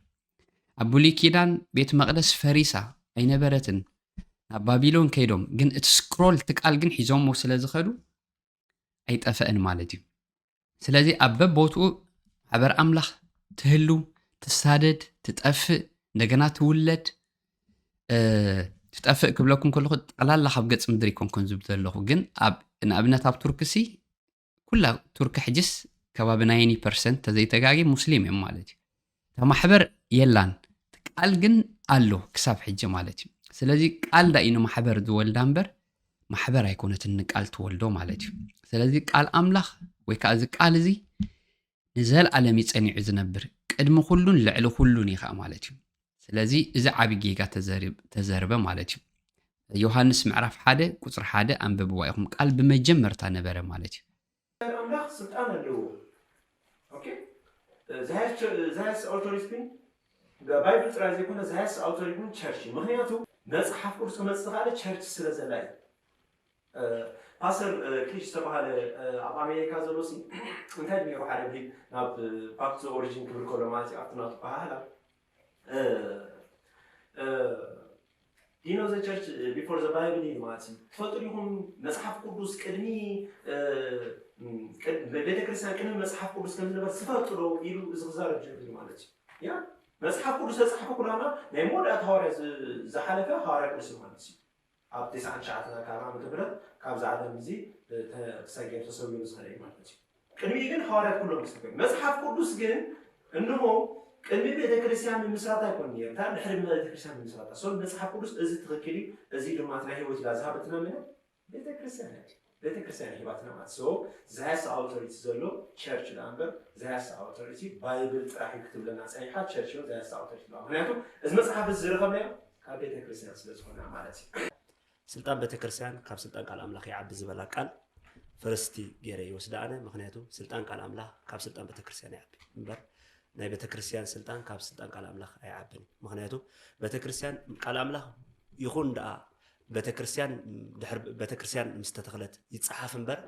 ኣብ ብሉይ ኪዳን ቤት መቕደስ ፈሪሳ ኣይነበረትን፣ ናብ ባቢሎን ከይዶም፣ ግን እቲ ስክሮል እቲ ቃል ግን ሒዞሞ ስለ ዝኸዱ ኣይጠፈእን ማለት እዩ። ስለዚ ኣብ በቦትኡ ማሕበር ኣምላኽ ትህሉ፣ ትሳደድ፣ ትጠፍእ፣ እንደገና ትውለድ። ትጠፍእ ክብለኩም ከለኹ ጠቕላላ ካብ ገጽ ምድሪ ኣይኮንኩን ዝብል ዘለኹ፣ ግን ኣብ ንኣብነት ኣብ ቱርክሲ ኩላ ቱርኪ ሕጅስ ከባቢ ናይንቲ ፐርሰንት ተዘይተጋጊ ሙስሊም እዮም ማለት እዩ። እታ ማሕበር የላን፣ ቃል ግን ኣሎ ክሳብ ሕጂ ማለት እዩ። ስለዚ ቃል ዳእዩ ንማሕበር ዝወልዳ እምበር ማሕበር ኣይኮነትን ንቃል ትወልዶ ማለት እዩ። ስለዚ ቃል ኣምላኽ ወይ ከዓ እዚ ቃል እዚ ንዘለኣለም እዩ ጸኒዑ ዝነብር፣ ቅድሚ ኩሉን ልዕሊ ኩሉን እዩ ከዓ ማለት እዩ። ስለዚ እዚ ዓቢ ጌጋ ተዘርብ-፣ ተዘርበ ማለት እዩ። ዮሃንስ ምዕራፍ ሓደ ቁጽሪ ሓደ ኣንብብዋ ኢኹም። ቃል ብመጀመርታ ነበረ ማለት እዩ። ኣምላኽ ስልጣን ኣለዎ። ኦኬ፣ the highest, the highest authority ግን ባይብል ጥራይ ዘይኮነ the highest authority ግን ቸርች እዩ። ምክንያቱ መፅሓፍ ቅዱስ ክመፅእ ዝኽኣለ ቸርች ስለ ዘላ እዩ። ፓስተር ክሊች ዝተባሃለ ኣብ ኣሜሪካ ዘሎ ሲ እንታይ ነይሩ ሓደ ቢል ናብ back to the origin ክብል ከሎ ማለት እዩ ኣብቲ ናቱ በሃህላ ዲኖ ዘ ቸርች ቢፎር ዘ ባይብል ኢሉ ማለት እዩ። ትፈልጡ ዲኹም መፅሓፍ ቅዱስ ቅድሚ ቤተክርስትያን ቅድሚ መፅሓፍ ቅዱስ ከም ዝነበር ትፈልጡ ዶ ኢሉ እዚ ክዛረብ ጀሚሩ ማለት እዩ። ያ መፅሓፍ ቅዱስ ተፃሕፈ ኩላና ናይ መወዳእታ ሃዋርያ ዝሓለፈ ሃዋርያ ቅዱስ ዮሃንስ እዩ። ኣብ ተስዓን ትሽዓተን ኣካባቢ ዓመተ ምህረት ካብዚ ዓለም እዚ ተሰጊሩ ተሰዊሩ ዝኸደ እዩ ማለት እዩ። ቅድሚኡ ግን ሃዋርያት ኩሎም ክስከ መፅሓፍ ቅዱስ ግን እንሆ ቅድሚ ቤተክርስትያን ምምስራት ኣይኮን ነይሩ። ካብ ድሕሪ ቤተክርስትያን ምምስራት ሶ መፅሓፍ ቅዱስ እዚ ትኽክል እዩ፣ እዚ ድማ ናይ ህይወት ኢላ ዝሃበትና ምነ ቤተክርስትያን እያ። ቤተክርስትያን ሂባትና ማለት ሶ ዛያስ ኣውቶሪቲ ዘሎ ቸርች ዳ እምበር ዛያስ ኣውቶሪቲ ባይብል ጥራሕ እዩ ክትብለና ፀኒሓ ቸርች ዛያስ ኣውቶሪቲ ምክንያቱ እዚ መፅሓፍ እዚ ዝረኸብናዮ ካብ ቤተክርስትያን ስለ ዝኾነ ማለት እዩ። ስልጣን ቤተክርስትያን ካብ ስልጣን ቃል ኣምላኽ ይዓቢ ዝበላ ቃል ፈርስቲ ገይረ ይወስዳ ኣነ። ምክንያቱ ስልጣን ቃል ኣምላኽ ካብ ስልጣን ቤተክርስትያን ይዓቢ እምበር ናይ ቤተክርስትያን ስልጣን ካብ ስልጣን ቃል ኣምላኽ ኣይዓብን። ምክንያቱ ቤተክርስትያን ቃል ኣምላኽ ይኹን ደኣ ቤተክርስትያን ድሕር ቤተክርስትያን ምስ ተተኽለት ይጸሓፍ እምበር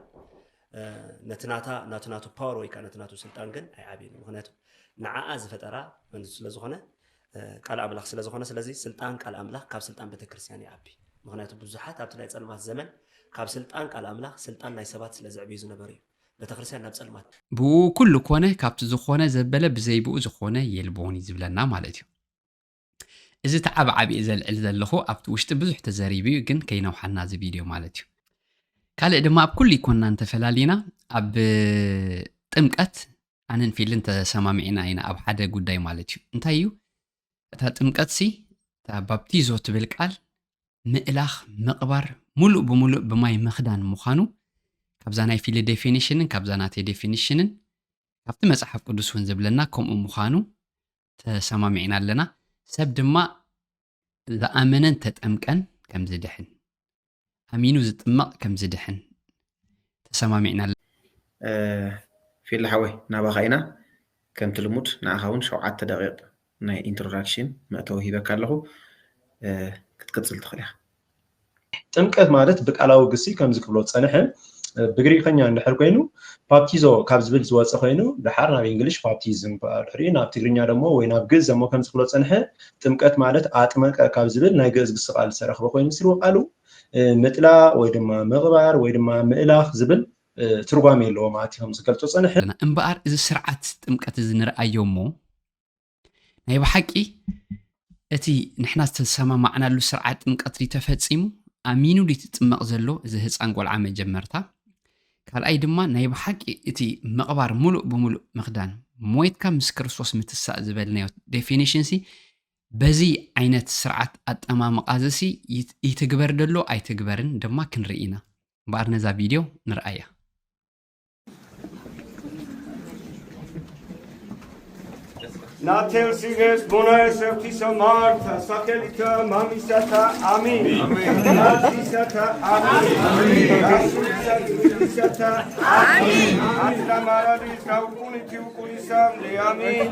ነቲ ናታ ናቱ ናቱ ፓወር ወይ ከዓ ነቲ ናቱ ስልጣን ግን ኣይዓብን። ምክንያቱ ንዓኣ ዝፈጠራ መንዙ ስለ ዝኾነ ቃል ኣምላኽ ስለ ዝኾነ ስለዚ ስልጣን ቃል ኣምላኽ ካብ ስልጣን ቤተክርስትያን ይዓቢ። ምክንያቱ ብዙሓት ኣብቲ ናይ ጸልማት ዘመን ካብ ስልጣን ቃል ኣምላኽ ስልጣን ናይ ሰባት ስለ ዝዕብዩ ዝነበሩ እዩ ቤተክርስትያን ናብ ጸልማት። ብኡ ኩሉ ኮነ ካብቲ ዝኾነ ዘበለ ብዘይ ብኡ ዝኾነ የልቦን እዩ ዝብለና ማለት እዩ። እዚ ተዓባዓቢ እየ ዘልዕል ዘለኹ። ኣብቲ ውሽጢ ብዙሕ ተዘሪቡ እዩ፣ ግን ከይነውሓና እዚ ቪድዮ ማለት እዩ። ካልእ ድማ ኣብ ኩሉ ይኮንና እንተፈላሊና፣ ኣብ ጥምቀት ኣነን ፊልን ተሰማሚዕና ኢና ኣብ ሓደ ጉዳይ ማለት እዩ። እንታይ እዩ? እታ ጥምቀትሲ፣ እታ ባፕቲዞ ትብል ቃል ምእላኽ፣ ምቕባር፣ ሙሉእ ብሙሉእ ብማይ ምኽዳን ምዃኑ ካብዛ ናይ ፊሊ ዴፊኒሽንን ካብዛ ናተይ ዴፊኒሽንን ካብቲ መጽሓፍ ቅዱስ እውን ዝብለና ከምኡ ምዃኑ ተሰማሚዕና ኣለና። ሰብ ድማ ዝኣመነን ተጠምቀን ከም ዝድሕን፣ ኣሚኑ ዝጥመቕ ከም ዝድሕን ተሰማሚዕና ኣለና። እ፣ ፊሊ ሓወይ፣ ናባኻ ኢና። ከምቲ ልሙድ ንዓኻ እውን ሸውዓተ ደቂቕ ናይ ኢንትሮዳክሽን መእተዊ ሂበካ ኣለኹ። እ፣ ክትቅጽል ትኽእል ኢኻ። ጥምቀት ማለት ብቃላዊ ግሲ ከምዚ ክብሎ ዝጸንሐ፣ እ፣ ብግሪኸኛ እንድሕር ኮይኑ ፓፕቲዞ ካብ ዝብል ዝወጸ ኮይኑ፣ ደሓር ናብ እንግሊሽ ፓፕቲዝም፣ ድሕሪኡ ናብ ትግርኛ ደሞ ወይ ናብ ግእዝ ደሞ ከምዚ ክብሎ ዝጸንሐ፣ ጥምቀት ማለት ኣጥመቀ ካብ ዝብል ናይ ግእዝ ግሲ ቃል ዝተረኽበ ኮይኑ፣ ምስሉ ቃሉ፣ እ፣ ምጥላእ ወይ ድማ ምቕባር ወይ ድማ ምእላኽ ዝብል፣ እ፣ ትርጓሜ ኣለዎ ማለት እዩ፣ ከም ዝገልጾ ጸንሐ። እምበኣር እዚ ስርዓት ጥምቀት እዚ ንርኣዮ እሞ፣ ናይ ብሓቂ እቲ ንሕና ዝተሰማማዕናሉ ስርዓት ጥምቀት ድዩ ተፈጺሙ? ኣሚኑ ድዩ ትጥመቕ ዘሎ እዚ ህጻን ቆልዓ መጀመርታ? ካልኣይ ድማ ናይ ብሓቂ እቲ ምቕባር፣ ሙሉእ ብሙሉእ ምኽዳን፣ ሞይትካ ምስ ክርስቶስ ምትሳእ ዝበልናዮ ዴፊኒሽንሲ በዚ ዓይነት ስርዓት ኣጠማምቓ እዚሲ ይት-፣ ይትግበር ደሎ ኣይትግበርን ድማ ክንርኢ ኢና። እምበኣር ነዛ ቪድዮ ንርኣያ። Natel siges bonae septisa Marta, sakelita mamisata, amin. Mamisata, amin. Amin. Amin. Atla maradis naukuni tiukuni samle, amin.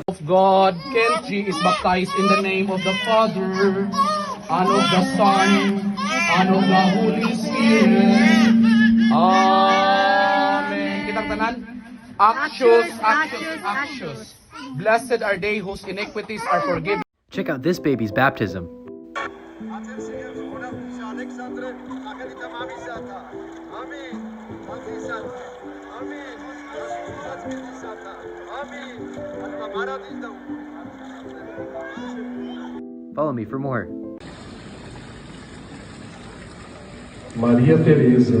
Of God, Kelchi is baptized in the name of the Father, and of the Son, and of the Holy Spirit. Amen. Kitang tanan, Actious, Actious, Actious. Blessed are they whose iniquities are forgiven. Check out this baby's baptism. Follow me for more. Maria Teresa,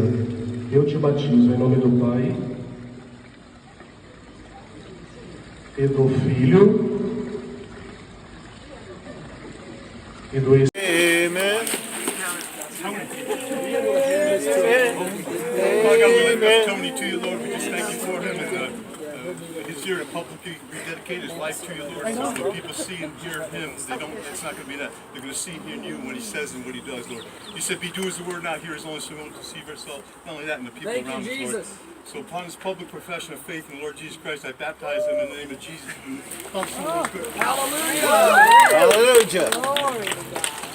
eu te batizo em nome do Pai, e do Filho, e do Espírito. Amen. Father God, we lift up Tony to you, Lord. We just thank you for him. And, uh, uh, he's here to publicly rededicate his life to you, Lord. So when people see and hear him, they don't, it's not gonna be that. They're gonna see and hear you, what he says and what he does, Lord. You said, "Be doers of the word, not hearers only," so we won't deceive ourselves. Not only that, and the people around us, Lord. So upon his public profession of faith in the Lord Jesus Christ, I baptize him in the name of Jesus. Hallelujah. Hallelujah.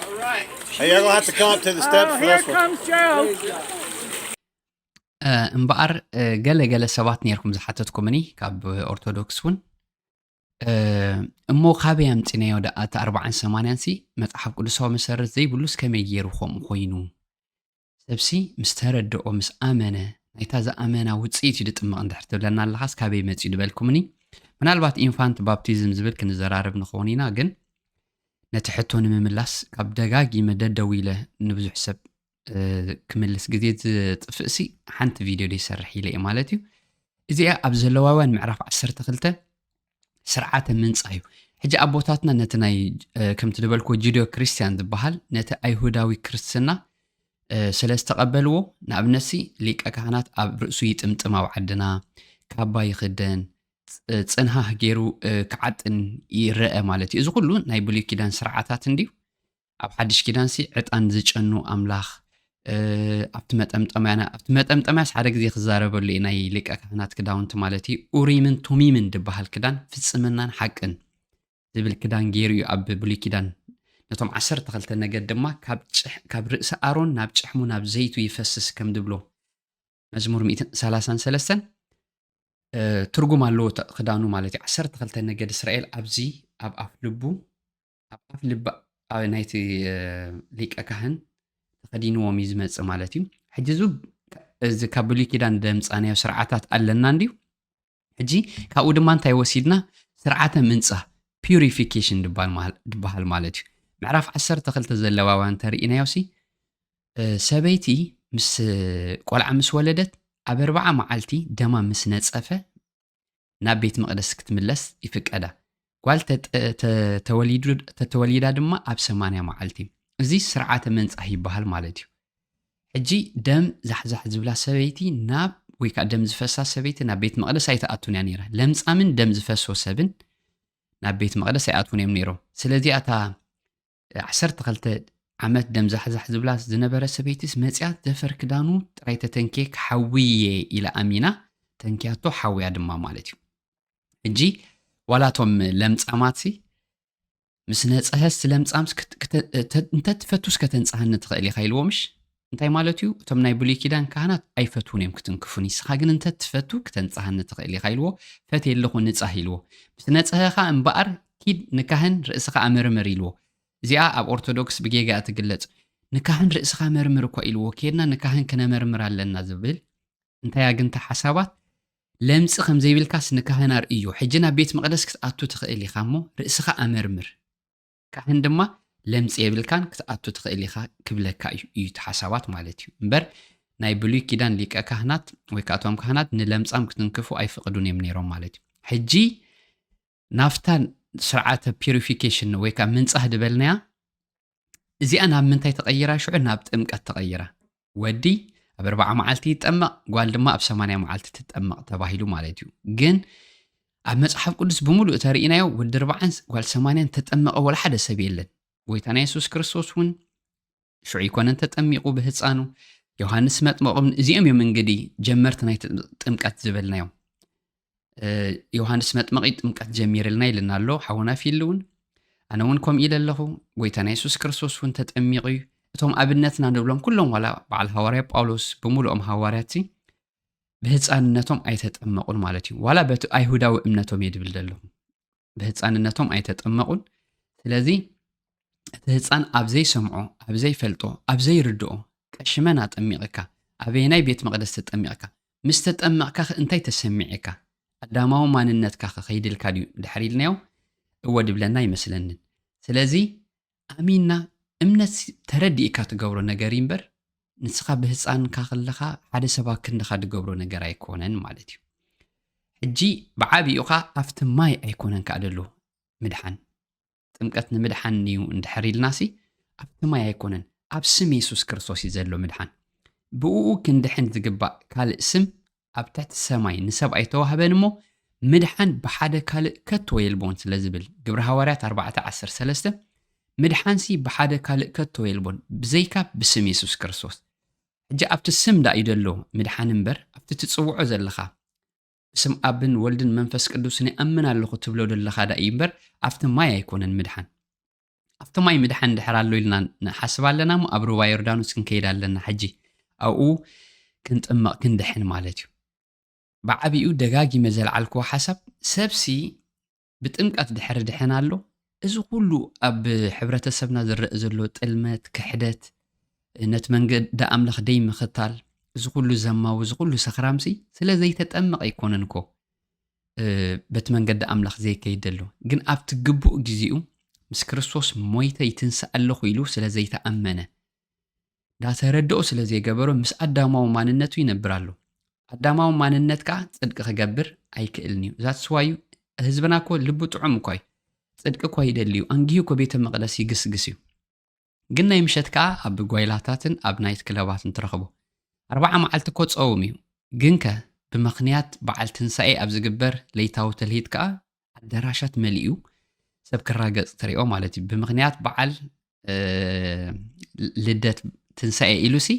All right. Hey, you're gonna have to come up to the steps for this one. እምበኣር፣ ገለ ገለ ሰባት ነርኩም ዝሓተትኩምኒ ካብ ኦርቶዶክስ እውን፣ እሞ ካበይ ኣምጺናዮ ደኣ እቲ ኣርባዓን ሰማንያን ሲ? መጽሓፍ ቅዱሳዊ መሰረት ዘይብሉስ ከመይ ገይሩ ከምኡ ኮይኑ? ሰብሲ ምስ ተረድኦ፣ ምስ ኣመነ፣ ናይታ ዝኣመና ውጽኢት እዩ ድጥመቕ እንድሕር ትብለና ኣለኻስ ካበይ መጺኡ ድበልኩምኒ? ምናልባት ኢንፋንት ባፕቲዝም ዝብል ክንዘራረብ ንኸውን ኢና፣ ግን ነቲ ሕቶ ንምምላስ ካብ ደጋጊመ ደደዊለ ንብዙሕ ሰብ ክምልስ ግዜ ዝጥፍእሲ ሓንቲ ቪድዮ ደይሰርሕ ኢለ እየ ማለት እዩ። እዚኣ ኣብ ዘለዋውያን ምዕራፍ ዓሰርተ ክልተ ስርዓተ ምንጻ እዩ። ሕጂ ኣቦታትና ነቲ ናይ ከምቲ ዝበልክዎ ጁድዮ ክርስቲያን ዝበሃል ነቲ ኣይሁዳዊ ክርስትና ስለ ዝተቐበልዎ፣ ንኣብነትሲ ሊቀ ካህናት ኣብ ርእሱ ይጥምጥም ኣብ ዓድና፣ ካባ ይኽደን፣ ጽንሃህ ገይሩ ክዓጥን ይረአ ማለት እዩ። እዚ ኩሉ ናይ ብሉይ ኪዳን ስርዓታት እንድዩ። ኣብ ሓድሽ ኪዳንሲ ዕጣን ዝጨኑ ኣምላኽ ኣብቲ መጠምጠምያና ኣብቲ መጠምጠምያስ ሓደ ግዜ ክዛረበሉ እዩ። ናይ ሊቀ ካህናት ክዳውንቲ ማለት እዩ። ኡሪምን ቱሚምን ድበሃል ክዳን ፍጽምናን ሓቅን ዝብል ክዳን ገይሩ እዩ ኣብ ብሉይ ኪዳን። ነቶም ዓሰርተ ክልተ ነገድ ድማ ካብ ጭሕ- ካብ ርእሲ ኣሮን ናብ ጭሕሙ ናብ ዘይቱ ይፈስስ ከም ድብሎ መዝሙር ሚእትን ሰላሳን ሰለስተን ትርጉም ኣለዎ ክዳኑ ማለት እዩ። ዓሰርተ ክልተ ነገድ እስራኤል ኣብዚ ኣብ ኣፍ ልቡ ኣብ ኣፍ ልቢ ኣብ ናይቲ እ፣ ሊቀ ካህን ተኸዲንዎም እዩ ዝመጽእ ማለት እዩ። ሕጂ እዚ እዚ ካብ ብሉይ ኪዳን ደምጻናዮ ስርዓታት ኣለና እንድዩ። ሕጂ ካብኡ ድማ እንታይ ወሲድና? ስርዓተ ምንጻህ፣ ፒዩሪፊኬሽን ድባል ማል- ድበሃል ማለት እዩ። ምዕራፍ ዓሰርተ ክልተ ዘለዋውያን እንተርኢናዮ ሲ እ፣ ሰበይቲ ምስ ቆልዓ ምስ ወለደት ኣብ ኣርብዓ መዓልቲ ደማ ምስ ነጸፈ ናብ ቤት መቕደስ ክትምለስ ይፍቀዳ። ጓል ተጠ- ተ- ተወሊዱ- ተተወሊዳ ድማ ኣብ ሰማንያ መዓልቲ። እዚ ስርዓተ መንጻህ ይበሃል ማለት እዩ። ሕጂ ደም ዛሕዛሕ ዝብላ ሰበይቲ ናብ ወይ ከዓ ደም ዝፈሳ ሰበይቲ ናብ ቤት መቕደስ ኣይትኣቱን እያ ነይራ። ለምጻምን ደም ዝፈሶ ሰብን ናብ ቤት መቕደስ ኣይኣትውን እዮም ነይሮም። ስለዚ ኣታ ዓሰርተ ክልተ ዓመት ደም ዛሕዛሕ ዝብላ ዝነበረ ሰበይትስ መጽያ ዘፈር ክዳኑ ጥራይ ተተንኬ ክሓውየ ኢላ ኣሚና ተንኪያቶ ሓውያ ድማ ማለት እዩ። ሕጂ ዋላቶም ለምጻማትሲ ምስ ነጸሀስ ለምጻምስ ክት- ክተ- ተ- እንተትፈቱስ ከተንጽሃኒ ትኽእል ኢኻ ኢልዎ ምሽ እንታይ ማለት እዩ? እቶም ናይ ብሉይ ኪዳን ካህናት ኣይፈትውን እዮም ክትንክፉኒ፣ ንስኻ ግን እንተትፈቱ ክተንጽሃኒ ትኽእል ኢኻ ኢልዎ። ፈትየ ኣለኹ ንጻህ ኢልዎ። ምስ ነጸሀኻ እምበኣር ኪድ ንካህን ርእስኻ ኣመርምር ኢልዎ። እዚኣ ኣብ ኦርቶዶክስ ብጌጋ እያ ትግለጽ። ንካህን ርእስኻ መርምር እኮ ኢልዎ፣ ኬድና ንካህን ክነመርምር ኣለና ዝብል እንታይ ኣግንታ ሓሳባት ለምጺ ከም ዘይብልካስ ንካህን ኣርእዮ። ሕጂ ናብ ቤት መቕደስ ክትኣቱ ትኽእል ኢኻ እሞ ርእስኻ ኣመርምር። ካህን ድማ ለምጺ የብልካን ክትኣቱ ትኽእል ኢኻ ክብለካ እዩ እዩ እቲ ሓሳባት ማለት እዩ። እምበር ናይ ብሉይ ኪዳን ሊቀ ካህናት ወይ ከዓ እቶም ካህናት ንለምጻም ክትንክፉ ኣይፍቕዱን እዮም ነይሮም ማለት እዩ። ሕጂ ናፍታ ስርዓተ ፒሪፊኬሽን ወይ ከዓ ምንጻህ ዝበልናያ እዚኣ ናብ ምንታይ ተቐይራ? ሽዑ ናብ ጥምቀት ተቐይራ። ወዲ ኣብ ኣርብዓ መዓልቲ ይጠመቕ፣ ጓል ድማ ኣብ ሰማንያ መዓልቲ ትጠመቕ ተባሂሉ ማለት እዩ። ግን ኣብ መጽሓፍ ቅዱስ ብምሉእ ተርእናዮ ወዲ ኣርብዓን ጓል ሰማንያን ተጠመቐ ወላ ሓደ ሰብ የለን። ጎይታና የሱስ ክርስቶስ እውን ሽዑ ኣይኮነን ተጠሚቑ ብህፃኑ። ዮሃንስ መጥመቕ እውን እዚኦም እዮም እንግዲ ጀመርቲ ናይ ጥምቀት ዝበልናዮም። ዮሃንስ መጥመቒ ጥምቀት ጀሚርልና ኢልና ኣሎ ሓውና ፊል እውን። ኣነ እውን ከምኡ ኢለ ኣለኹ። ጎይታና የሱስ ክርስቶስ እውን ተጠሚቑ እዩ። እቶም ኣብነትና ንብሎም ኩሎም ዋላ በዓል ሃዋርያ ጳውሎስ ብምሉኦም ሃዋርያት ብህፃንነቶም ኣይተጠመቑን ማለት እዩ። ዋላ በቲ ኣይሁዳዊ እምነቶም እየ ድብል ዘለኹ። ብህፃንነቶም ኣይተጠመቑን። ስለዚ እቲ ህፃን ኣብ ዘይሰምዖ፣ ኣብ ዘይፈልጦ፣ ኣብ ዘይርድኦ ቀሽመን ኣጠሚቕካ ኣበየናይ ቤት መቕደስ ተጠሚቕካ? ምስ ተጠመቕካ እንታይ ተሰሚዕካ? ኣዳማዊ ማንነትካ ከይድልካ ድዩ ድሕር ኢልናዮ? እወ ድብለና ኣይመስለንን። ስለዚ ኣሚንና እምነት ተረዲእካ ትገብሮ ነገር እዩ እምበር ንስኻ ብህፃንካ ከለኻ ሓደ ሰብ ኣብ ክንድኻ ድገብሮ ነገር ኣይኮነን ማለት እዩ። ሕጂ ብዓብዩኻ ኣብቲ ማይ ኣይኮነን ከዓ ደሎ ምድሓን። ጥምቀት ንምድሓን እዩ እንድሕር ኢልናሲ ኣብቲ ማይ ኣይኮነን፣ ኣብ ስም የሱስ ክርስቶስ እዩ ዘሎ ምድሓን። ብእኡ ክንድሕን ዝግባእ ካልእ ስም ኣብ ትሕቲ ሰማይ ንሰብ ኣይተዋህበን እሞ ምድሓን ብሓደ ካልእ ከቶ የልቦን ስለ ዝብል ግብሪ ሃዋርያት ኣርባዕተ ዓሰርተ ሰለስተ ምድሓንሲ ብሓደ ካልእ ከቶ የልቦን ብዘይካ ብስም የሱስ ክርስቶስ። ሕጂ ኣብቲ ስም ዳ እዩ ዘሎ ምድሓን እምበር ኣብቲ ትጽውዖ ዘለኻ ብስም ኣብን ወልድን መንፈስ ቅዱስን ይኣምን ኣለኹ ትብሎ ዘለኻ ዳ እዩ እምበር ኣብቲ ማይ ኣይኮነን ምድሓን። ኣብቲ ማይ ምድሓን ድሕር ኣሎ ኢልና ንሓስብ ኣለና እሞ ኣብ ሩባ ዮርዳኖስ ክንከይድ ኣለና። ሕጂ ኣብኡ ክንጥመቕ ክንድሕን ማለት እዩ። ብዓቢኡ ደጋጊመ ዘልዓልክዎ ሓሳብ ሰብሲ ብጥምቀት ድሕሪ ድሕን ኣሎ። እዚ ኩሉ ኣብ ሕብረተሰብና ዝረአ ዘሎ ጥልመት፣ ክሕደት፣ ነቲ መንገዲ ኣምላኽ ደይ ምኽታል፣ እዚ ኩሉ ዘማዊ፣ እዚ ኩሉ ሰኽራምሲ ስለ ዘይተጠመቐ ኣይኮነን እኮ በቲ መንገዲ ኣምላኽ ዘይከይድ ዘሎ። ግን ኣብቲ ግቡእ ግዜኡ ምስ ክርስቶስ ሞይተ ይትንሳእ ኣለኹ ኢሉ ስለ ዘይተኣመነ፣ ዳተረድኦ ስለ ዘይገበሮ ምስ ኣዳማዊ ማንነቱ ይነብር ኣሎ። ኣዳማዊ ማንነት ከዓ ጽድቂ ክገብር ኣይክእልን እዩ። ዛትስዋዩ ህዝብና እኮ ልቡ ጥዑም እኳ እዩ። ጽድቂ እኳ ይደሊ እዩ። ኣንጊሁ እኮ ቤተ መቕደስ ይግስግስ እዩ። ግን ናይ ምሸት ከዓ ኣብ ጓይላታትን ኣብ ናይት ክለባትን ትረኽቦ። ኣርባዓ መዓልቲ እኮ ጸውም እዩ። ግንከ ብምኽንያት በዓል ትንሳኤ ኣብ ዝግበር ለይታዊ ትልሂት ከዓ ኣዳራሻት መሊኡ ሰብ ክራገጽ ትሪኦ ማለት እዩ። ብምኽንያት በዓል ልደት ትንሳኤ ኢሉሲ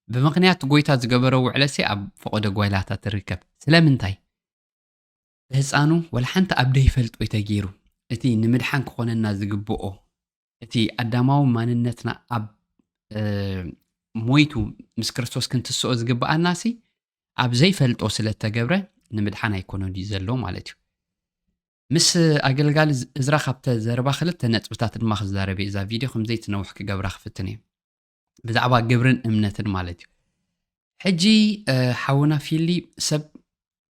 ብምኽንያት ጎይታ ዝገበሮ ውዕለትሲ ኣብ ፈቐዶ ጓይላታ ትርከብ። ስለምንታይ? ብህፃኑ ወላ ሓንቲ ኣብ ደይፈልጦ እዩ ተገይሩ። እቲ ንምድሓን ክኾነና ዝግብኦ እቲ ኣዳማዊ ማንነትና ኣብ ሞይቱ ምስ ክርስቶስ ክንትስኦ ዝግብኣናሲ ኣብ ዘይፈልጦ ስለ እተገብረ ንምድሓን ኣይኮነን እዩ ዘሎ ማለት እዩ። ምስ ኣገልጋሊ እዝራ ካብተ ዘረባ ክልተ ነጥብታት ድማ ክዛረብ እየ። እዛ ቪድዮ ከም ዘይትነውሕ ክገብራ ክፍትን እየ። ብዛዕባ ግብርን እምነትን ማለት እዩ። ሕጂ ሓውና ፊሊ ሰብ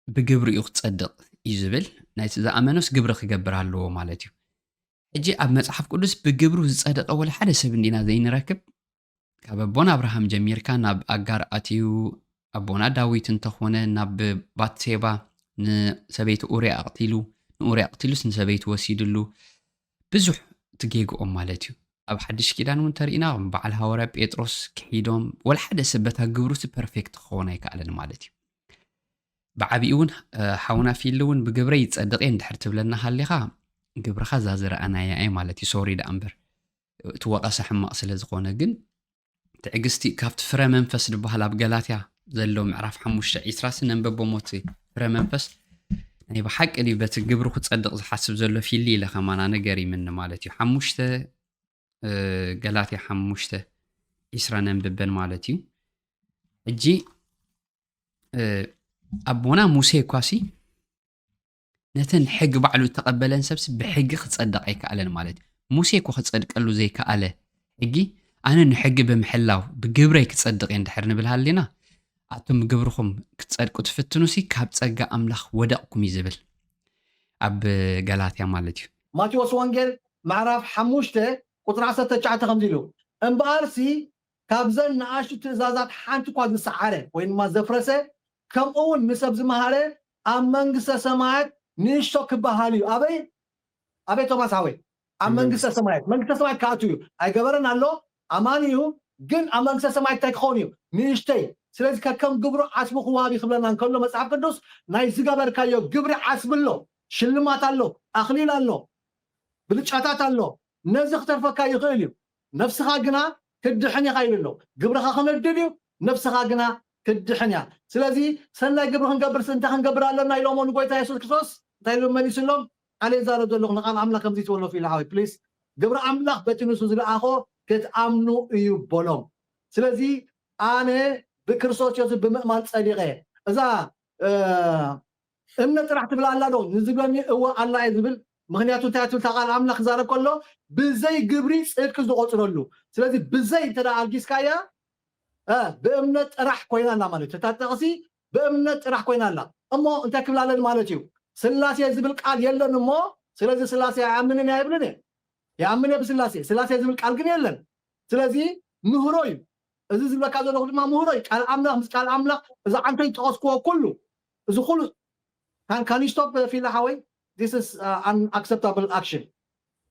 ብግብሪ እዩ ክጸድቕ እዩ ዝብል። ናይቲ ዝኣመኖስ ግብሪ ክገብር ኣለዎ ማለት እዩ። ሕጂ ኣብ መጽሓፍ ቅዱስ ብግብሩ ዝጸደቐ ወላ ሓደ ሰብ እንዲና ዘይንረክብ። ካብ ኣቦና ኣብርሃም ጀሚርካ ናብ ኣጋር ኣትዩ፣ ኣቦና ዳዊት እንተኾነ ናብ ባትሴባ ንሰበይቲ ኡርያ ኣቕቲሉ፣ ንኡርያ ኣቕቲሉስ ንሰበይቲ ወሲድሉ። ብዙሕ ትጌግኦም ማለት እዩ። ኣብ ሓድሽ ኪዳን እውን ተርኢና በዓል ሃዋርያ ጴጥሮስ ክሒዶም ወላ ሓደ ሰብ በታ ግብሩሲ ፐርፌክት ክኸውን ኣይከኣለን ማለት እዩ። ብዓቢኡ እውን ሓውና ፊሊ እውን ብግብረይ ይጸድቕ እየ እንድሕር ትብለና ሃሊኻ ግብርኻ እዛ ዝረኣናያ እየ ማለት እዩ። ሶሪ ደኣ እምበር እቲ ወቐሳ ሕማቕ ስለ ዝኾነ። ግን ትዕግስቲ ካብቲ ፍረ መንፈስ ዝበሃል ኣብ ገላትያ ዘሎ ምዕራፍ ሓሙሽተ ዒስራ ሲ ነንበቦ ሞቲ ፍረ መንፈስ ናይ ብሓቂ ድዩ በቲ ግብሩ ክጸድቕ ዝሓስብ ዘሎ ፊሊ ኢለ ከማን ኣነ ገሪምኒ ማለት እዩ። ሓሙሽተ ገላትያ ሓሙሽተ ዒስራ ነንብበን ማለት እዩ። ሕጂ ኣቦና ሙሴ እኳሲ ነተን ሕጊ ባዕሉ እተቐበለን ሰብሲ ብሕጊ ክጸድቕ ኣይከኣለን ማለት እዩ። ሙሴ እኮ ክጸድቀሉ ዘይከኣለ ሕጊ ኣነ ንሕጊ ብምሕላው ብግብረይ ክጸድቕ እየ እንድሕር ንብል ሃሊና ኣቱም ብግብርኹም ክትጸድቁ ትፍትኑሲ ካብ ጸጋ ኣምላኽ ወደቕኩም እዩ ዝብል ኣብ ገላትያ ማለት እዩ። ማቴዎስ ወንጌል ምዕራፍ ሓሙሽተ ቁፅሪ ዓሰርተ ትሽዓተ ከምዚ ኢሉ፣ እምበኣርሲ ካብዘን ንኣሽቱ ትእዛዛት ሓንቲ እኳ ዝሰዓረ ወይ ድማ ዘፍረሰ ከምኡ እውን ንሰብ ዝመሃረ ኣብ መንግስተ ሰማያት ንእሽቶ ክበሃል እዩ። ኣበይ ኣበይ ቶማስ ሓወይ? ኣብ መንግስተ ሰማያት መንግስተ ሰማያት ክኣቱ እዩ። ኣይገበረን ኣሎ ኣማኒ እዩ፣ ግን ኣብ መንግስተ ሰማያት እንታይ ክኸውን እዩ? ንእሽተይ። ስለዚ ከከም ግብሩ ዓስቡ ክወሃብ እዩ ክብለና እንከሎ መፅሓፍ ቅዱስ ናይ ዝገበርካዮ ግብሪ ዓስቢ ኣሎ፣ ሽልማት ኣሎ፣ ኣኽሊል ኣሎ፣ ብልጫታት ኣሎ። ነዚ ክተርፈካ ይኽእል እዩ። ነፍስኻ ግና ክትድሕን ኢኻ ኢሉ ኣሎ። ግብርኻ ክነድድ እዩ፣ ነፍስኻ ግና ክትድሕን እያ። ስለዚ ሰናይ ግብሪ ክንገብር እንታይ ክንገብር ኣለና ኢሎሞ ንጎይታ የሱስ ክርስቶስ እንታይ ኢሉ መሊስሎም? ኣነ ይዛረብ ዘለኹ ንቃል ኣምላኽ ከምዚ ትበሎ ፊል ሓወይ ፕሊስ ግብሪ ኣምላኽ በቲ ንሱ ዝለኣኾ ክትኣምኑ እዩ በሎም። ስለዚ ኣነ ብክርስቶስ የሱስ ብምእማን ጸዲቐ እዛ እምነት ጥራሕ ትብል ኣላ ዶ ንዝብለኒ እወ ኣላ እየ ዝብል። ምክንያቱ እንታይ ትብል እታ ቃል ኣምላኽ ክዛረብ ከሎ ብዘይ ግብሪ ጽድቂ ዝቆጽረሉ። ስለዚ ብዘይ እንተ ኣልጊስካያ ብእምነት ጥራሕ ኮይና ኣላ ማለት እዩ። እታ ጥቕሲ ብእምነት ጥራሕ ኮይና ኣላ። እሞ እንታይ ክብል ኣለኒ ማለት እዩ? ስላሴ ዝብል ቃል የለን እሞ ስለዚ ስላሴ ኣይኣምንን እየ ኣይብልን እየ። ይኣምን እየ ብስላሴ። ስላሴ ዝብል ቃል ግን የለን። ስለዚ ምህሮ እዩ። እዚ ዝብለካ ዘለኹ ድማ ምህሮ እዩ። ቃል ኣምላኽ ምስ ቃል ኣምላኽ እዚ ዓንተይ ዝጠቐስክዎ ኩሉ እዚ ኩሉ can you stop ፊላ ሓወይ? This is unacceptable action.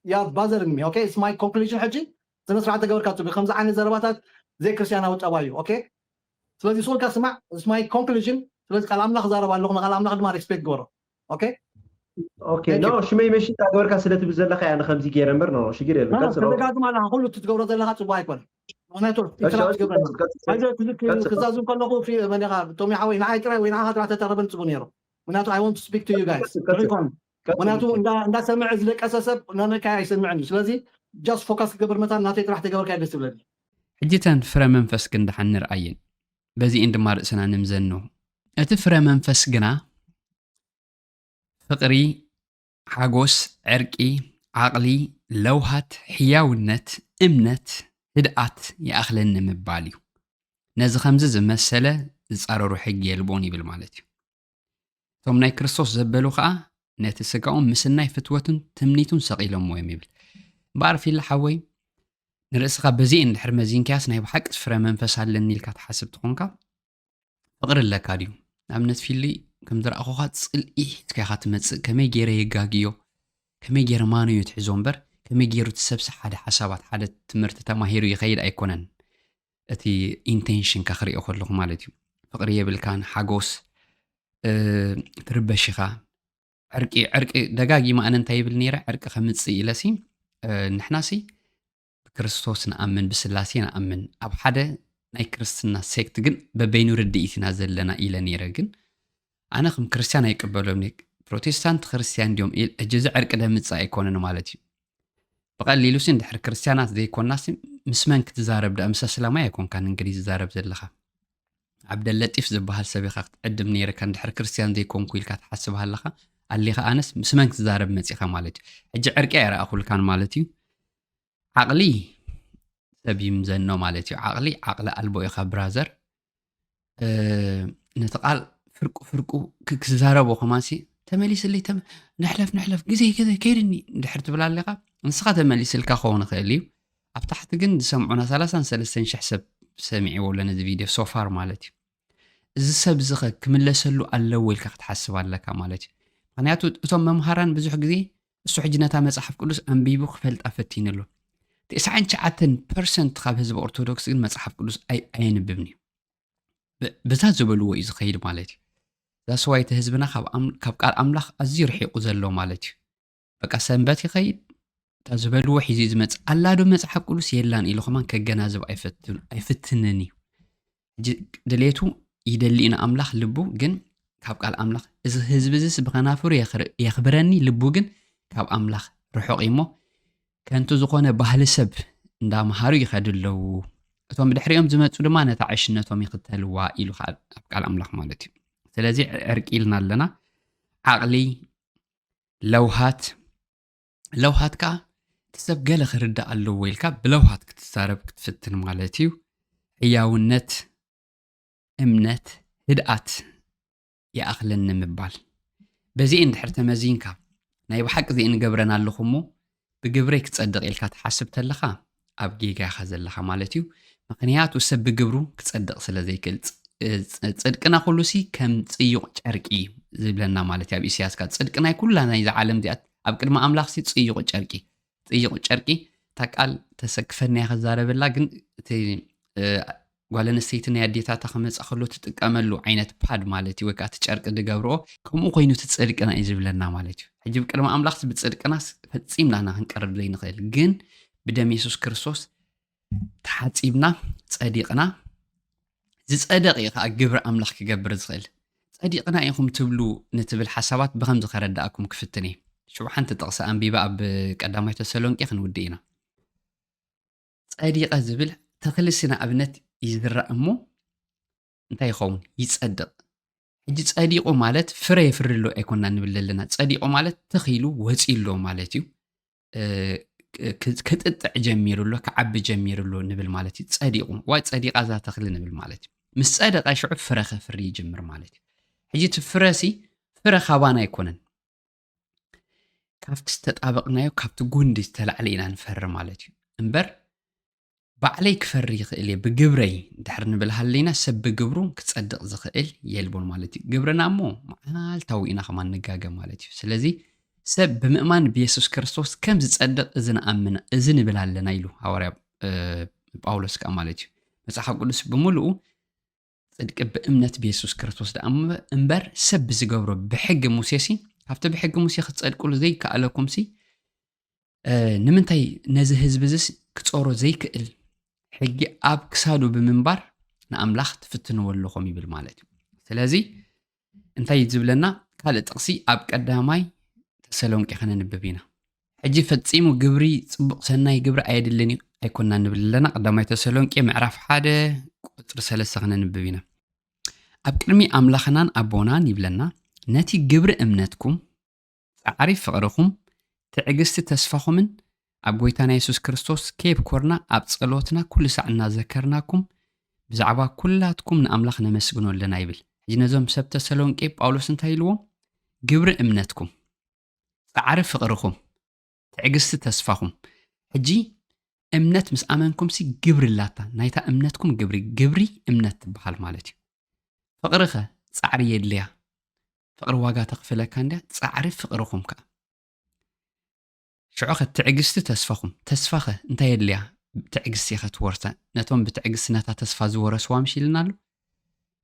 You are bothering me, okay? It's my conclusion ሕጂ ስነ ስርዓት ተገበርካ ትብል ከምዚ ዓይነት ዘረባታት ዘይክርስትያናዊ ጠባይ እዩ። ኦኬ ስለዚ ሶልካ ስማዕ it's my conclusion። ስለዚ ቃል ኣምላኽ ዛረብ ኣለኹ ንቃል ኣምላኽ ድማ ሬስፔክት ግበሮ። ኦኬ ኦኬ ኖ ሽመይ መሽን ታገበርካ ስለ ትብል ዘለካ እያ ንከምዚ ገይረ እምበር ኖ ሽግር የለ ቀጽሎ። ተደጋግማ ኣለኻ ኩሉ ትገብሮ ዘለኻ ጽቡቅ ኣይኮነ። ምክንያቱ ኢትራፍ ትገብረና። ኣይዞ ክዛዝም ከለኹ መኔኻ ቶሚ ሓወይ ንዓይ ጥራይ ወይ ንዓኻ ጥራሕ ተተረበን ጽቡቅ ነይሩ። ምክንያቱ I want to speak to you guys። ምክንያቱ እንዳሰምዐ ዝለቀሰ ሰብ ነነካይ ኣይሰምዕን እዩ። ስለዚ just focus ክገብር መታን ናተይ ጥራሕ ተገበርካ ደስ ትብለኒ። ሕጂ ተን ፍረ መንፈስ ክንድሓን ንርኣየን በዚኤን ድማ ርእስና ንምዘኖ። እቲ ፍረ መንፈስ ግና ፍቕሪ፣ ሓጎስ፣ ዕርቂ፣ ዓቕሊ፣ ለውሃት፣ ሕያውነት፣ እምነት፣ ህድኣት ይኣኽለኒ ምባል እዩ። ነዚ ከምዚ ዝመሰለ ዝጻረሩ ሕጊ የልቦን ይብል ማለት እዩ። እቶም ናይ ክርስቶስ ዘበሉ ኸኣ ነቲ ስጋኦም ምስናይ ፍትወቱን ትምኒቱን ሰቒሎምዎ እዮም ይብል። እምበኣር ፊላ ሓወይ ንርእስኻ በዚኤን እንድሕር መዚንካያስ ናይ ብሓቂ ፍረ መንፈስ ኣለኒ ኢልካ ትሓስብ ትኾንካ ፍቕሪ ኣለካ ድዩ? ንኣብነት ፊሊ ከም ዝረኣኹኻ ጽልኢ ሒዝካ ኢኻ ትመጽእ። ከመይ ገይረ የጋግዮ? ከመይ ገይረ ማነዮ ትሕዞ እምበር ከመይ ገይሩ እቲ ሰብሲ ሓደ ሓሳባት ሓደ ትምህርቲ ተማሂሩ ይኸይድ ኣይኮነን። እቲ ኢንቴንሽንካ ክሪኦ ከለኹ ማለት እዩ። ፍቕሪ የብልካን፣ ሓጎስ፣ ትርበሽ ኢኻ። ዕርቂ ዕርቂ ደጋጊመ ኣነ እንታይ ይብል ነይረ ዕርቂ ከምጽእ ኢለሲ ንሕናሲ ብክርስቶስ ንኣምን ብስላሴ ንኣምን ኣብ ሓደ ናይ ክርስትና ሴክት ግን በበይኑ ርድኢት ኢና ዘለና ኢለ ነይረ ግን ኣነ ከም ክርስትያን ኣይቅበሎም እየ ፕሮቴስታንት ክርስትያን እንዲዮም ሕጂ እዚ ዕርቂ ደምፅእ ኣይኮነን ማለት እዩ ብቐሊሉ ሲ እንድሕር ክርስትያናት ዘይኮንና ሲ ምስ መን ክትዛረብ ደኣ ምስ ኣስላማይ ኣይኮንካን እንግዲህ ዝዛረብ ዘለኻ ዓብደለጢፍ ዝበሃል ሰብ ኢኻ ክትዕድም ነይርካ እንድሕር ክርስትያን ዘይኮንኩ ኢልካ ትሓስብ ኣለኻ ኣሊኻ ኣነስ ምስ መን ክትዛረብ መጺኻ ማለት እዩ። ሕጂ ዕርቂ ኣይረኣኹልካን ማለት እዩ። ዓቕሊ ሰብ ይምዘኖ ማለት እዩ። ዓቕሊ ዓቕሊ ኣልቦ ኢኻ ብራዘር። ነቲ ቃል ፍርቁ ፍርቁ ክዝረቦ ከማንሲ ተመሊስልይ፣ ንሕለፍ ንሕለፍ፣ ግዜ ግዜ ከይድኒ እንድሕር ትብል ኣለኻ፣ ንስኻ ተመሊስልካ ክኸውን ይኽእል እዩ። ኣብ ታሕቲ ግን ዝሰምዑና ሰላሳን ሰለስተን ሽሕ ሰብ ሰሚዕዎ ኣሎ ነዚ ቪድዮ ሶፋር ማለት እዩ። እዚ ሰብ እዚ ኸ ክምለሰሉ ኣለዎ ኢልካ ክትሓስብ ኣለካ ማለት እዩ። ምኽንያቱ እቶም መምሃራን ብዙሕ ግዜ እሱ ሕጂ ነታ መጽሓፍ ቅዱስ ኣንቢቡ ክፈልጣ ፈቲኑ ኣሎ። ትስዓን ትሽዓተን ፐርሰንት ካብ ህዝቢ ኦርቶዶክስ ግን መጽሓፍ ቅዱስ ኣይ- ኣየንብብን እዩ። ብ- ብታ ዝበልዎ እዩ ዝኸይድ ማለት እዩ። ዛስዋይ እቲ ህዝብና ካብ ኣም- ካብ ቃል ኣምላኽ ኣዝዩ ርሒቑ ዘሎ ማለት እዩ። በቃ ሰንበት ይኸይድ፣ እታ ዝበልዎ ሒዙ ዝመጽእ ኣላ ዶ መጽሓፍ ቅዱስ የላን ኢሉ ከማን ከገናዝብ ኣይፈትን ኣይፍትንን እዩ። ሕጂ ድሌቱ ይደሊ ኢና ኣምላኽ ልቡ ግን ካብ ቃል ኣምላኽ እዚ ህዝቢ እዚስ ብኸናፍሩ የኽር- የኽብረኒ ልቡ ግን ካብ ኣምላኽ ርሑቕ እዩ እሞ ከንቱ ዝኾነ ባህሊ ሰብ እንዳምሃሩ ይኸዱ ኣለዉ። እቶም ብድሕሪኦም ዝመጹ ድማ ነታ ዕሽነቶም ይኽተልዋ ኢሉ ከዓ ኣብ ቃል ኣምላኽ ማለት እዩ። ስለዚ ዕርቂ ኢልና ኣለና። ዓቕሊ ለውሃት ለውሃት ከዓ እቲ ሰብ ገለ ክርዳእ ኣለዎ ኢልካ ብለውሃት ክትዛረብ ክትፍትን ማለት እዩ። ሕያውነት፣ እምነት፣ ህድኣት ይኣኽለኒ ምባል። በዚኤን ድሕር ተመዚንካ ናይ ብሓቂ እዚኤን እገብረን ኣለኹ እሞ ብግብረይ ክጸድቕ ኢልካ ትሓስብ ተለኻ ኣብ ጌጋ ኢኻ ዘለኻ ማለት እዩ። ምኽንያቱ ሰብ ብግብሩ ክጸድቕ ስለ ዘይክእል ጽ- ጽ- ጽድቅና ኩሉ ሲ ከም ጽዩቕ ጨርቂ እዩ ዝብለና ማለት እዩ ኣብ ኢሳያስ ካብ ጽድቂ ናይ ኩላ ናይዛ ዓለም እዚኣ ኣብ ቅድሚ ኣምላኽ ሲ ጽዩቕ ጨርቂ ጽይቕ ጨርቂ እታ ቃል ተሰክፈኒ እያ ክዛረበላ ግን እቲ እ፣ ጓል ኣንስተይቲ ናይ ኣዴታታ ክመፃ ከሎ ትጥቀመሉ ዓይነት ፓድ ማለት እዩ ወይ ከዓ እቲ ጨርቂ ዝገብርኦ ከምኡ ኮይኑ እቲ ፅድቅና እዩ ዝብለና ማለት እዩ ሕጂ ብቅድሚ ኣምላኽ ብፅድቅና ፈፂምና ኢና ክንቀርብ ዘይንኽእል ግን ብደም የሱስ ክርስቶስ ተሓፂብና ፀዲቕና ዝፀደቕ እዩ ከዓ ግብሪ ኣምላኽ ክገብር ዝኽእል ፀዲቕና ኢኹም ትብሉ ንትብል ሓሳባት ብኸምዚ ከረዳእኩም ክፍትን እየ ሽብሓንቲ ጥቕሲ ኣንቢባ ኣብ ቀዳማይ ተሰሎንቄ ክንውድእ ኢና ፀዲቐ ዝብል ተኽልሲ ንኣብነት ይዝራእ እሞ እንታይ ይኸውን ይፀድቕ ሕጂ ፀዲቑ ማለት ፍረ የፍርሎ ኣይኮና ንብል ዘለና ፀዲቑ ማለት ተኺሉ ወፂሎ ማለት እዩ ክጥጥዕ ጀሚሩ ኣሎ ክዓቢ ጀሚሩ ኣሎ ንብል ማለት እዩ ፀዲቑ ዋይ ፀዲቓ እዛ ተኽሊ ንብል ማለት እዩ ምስ ፀደቐ ሽዑ ፍረ ከፍሪ ይጅምር ማለት እዩ ሕጂ እቲ ፍረ ሲ ፍረ ካባና ኣይኮነን ካብቲ ዝተጣበቕናዮ ካብቲ ጉንዲ ዝተላዕለ ኢና ንፈሪ ማለት እዩ እምበር ባዕለይ ክፈሪ ይኽእል እየ ብግብረይ ድሕር ንብል ሃለይና ሰብ ብግብሩ ክፀድቕ ዝኽእል የልቦን ማለት እዩ ግብርና እሞ መዓልታዊ ኢና ከማን ንጋገ ማለት እዩ ስለዚ ሰብ ብምእማን ብየሱስ ክርስቶስ ከም ዝፀድቕ እዚ ንኣምን እዚ ንብል ኣለና ኢሉ ሃዋርያ ጳውሎስ ከዓ ማለት እዩ መፅሓፍ ቅዱስ ብምሉኡ ጽድቂ ብእምነት ብየሱስ ክርስቶስ ደኣ እምበር ሰብ ብዝገብሮ ብሕጊ ሙሴሲ ካብቲ ብሕጊ ሙሴ ክትጸድቅሉ ዘይከኣለኩምሲ ንምንታይ ነዚ ህዝቢ እዚስ ክጾሮ ዘይክእል ሕጊ ኣብ ክሳዱ ብምንባር ንኣምላኽ ትፍትንዎ ኣለኹም ይብል ማለት እዩ ስለዚ እንታይ እዩ ዝብለና ካልእ ጥቕሲ ኣብ ቀዳማይ ተሰሎንቄ ከነንብብ ኢና ሕጂ ፈጺሙ ግብሪ ጽቡቕ ሰናይ ግብሪ ኣየድልን እዩ ኣይኮና ንብል ኣለና ቀዳማይ ተሰሎንቄ ምዕራፍ ሓደ ቁጽሪ ሰለስተ ከነንብብ ኢና ኣብ ቅድሚ ኣምላኽናን ኣቦናን ይብለና ነቲ ግብሪ እምነትኩም ጻዕሪ ፍቕርኹም ትዕግስቲ ተስፋኹምን ኣብ ጎይታና የሱስ ክርስቶስ ከየብኮርና ኣብ ጸሎትና ኩሉ ሳዕ እናዘከርናኩም ብዛዕባ ኩላትኩም ንኣምላኽ ነመስግኖ ኣለና ይብል ሕጂ ነዞም ሰብ ተሰሎንቄ ጳውሎስ እንታይ ኢልዎም ግብሪ እምነትኩም ጻዕሪ ፍቕርኹም ትዕግስቲ ተስፋኹም ሕጂ እምነት ምስ ኣመንኩምሲ ግብሪ ኣላታ ናይታ እምነትኩም ግብሪ ግብሪ እምነት ትበሃል ማለት እዩ ፍቕሪ ኸ ጻዕሪ የድልያ ፍቕሪ ዋጋ ተኽፍለካ እንድያ ጻዕሪ ፍቕርኹም ከኣ ሽዑ ኸ ትዕግስቲ ተስፋኹም ተስፋ ኸ እንታይ የድልያ ትዕግስቲ ኢኻ ትወርሳ ነቶም ብትዕግስቲ ነታ ተስፋ ዝወረስዋ ምሽ ኢልና ኣሎ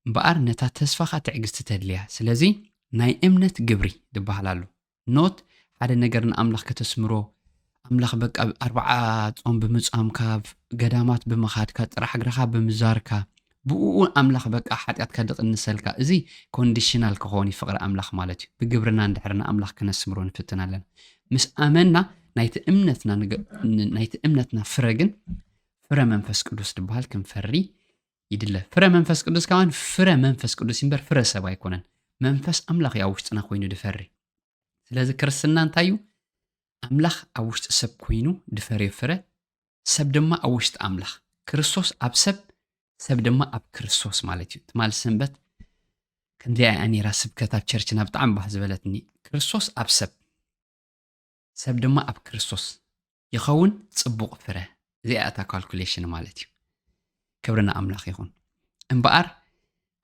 እምበኣር ነታ ተስፋ ኸኣ ትዕግስቲ ተድልያ ስለዚ ናይ እምነት ግብሪ ዝበሃል ኣሎ ኖት ሓደ ነገር ንኣምላኽ ከተስምሮ ኣምላኽ በቃ ኣርባዓ ጾም ብምጻምካ ገዳማት ብምኻድካ ጥራሕ እግርኻ ብምዛርካ ብኡ ኣምላኽ በቃ ሓጢኣትካ ድቕንሰልካ እዚ ኮንዲሽናል ክኸውን እዩ ፍቕሪ ኣምላኽ ማለት እዩ ብግብርና እንድሕር ንኣምላኽ ክነስምሮ ንፍትን ኣለና ምስ ኣመንና ናይቲ እምነትና ናይቲ እምነትና ፍረ ግን ፍረ መንፈስ ቅዱስ ዝበሃል ክንፈሪ ይድለ ፍረ መንፈስ ቅዱስ ከማን ፍረ መንፈስ ቅዱስ እምበር ፍረ ሰብ ኣይኮነን መንፈስ ኣምላኽ እዩ ኣብ ውሽጥና ኮይኑ ድፈሪ ስለዚ ክርስትና እንታይ እዩ? ኣምላኽ ኣብ ውሽጢ ሰብ ኮይኑ ድፈርዮ ፍረ፣ ሰብ ድማ ኣብ ውሽጢ ኣምላኽ። ክርስቶስ ኣብ ሰብ፣ ሰብ ድማ ኣብ ክርስቶስ ማለት እዩ። ትማሊ ሰንበት ከምዚኣ እያ ነይራ ስብከት ኣብ ቸርችና፣ ብጣዕሚ ባህ ዝበለትኒ። ክርስቶስ ኣብ ሰብ፣ ሰብ ድማ ኣብ ክርስቶስ ይኸውን ጽቡቕ ፍረ። እዚኣ እታ ካልኩሌሽን ማለት እዩ። ክብሪ ንኣምላኽ ይኹን። እምበኣር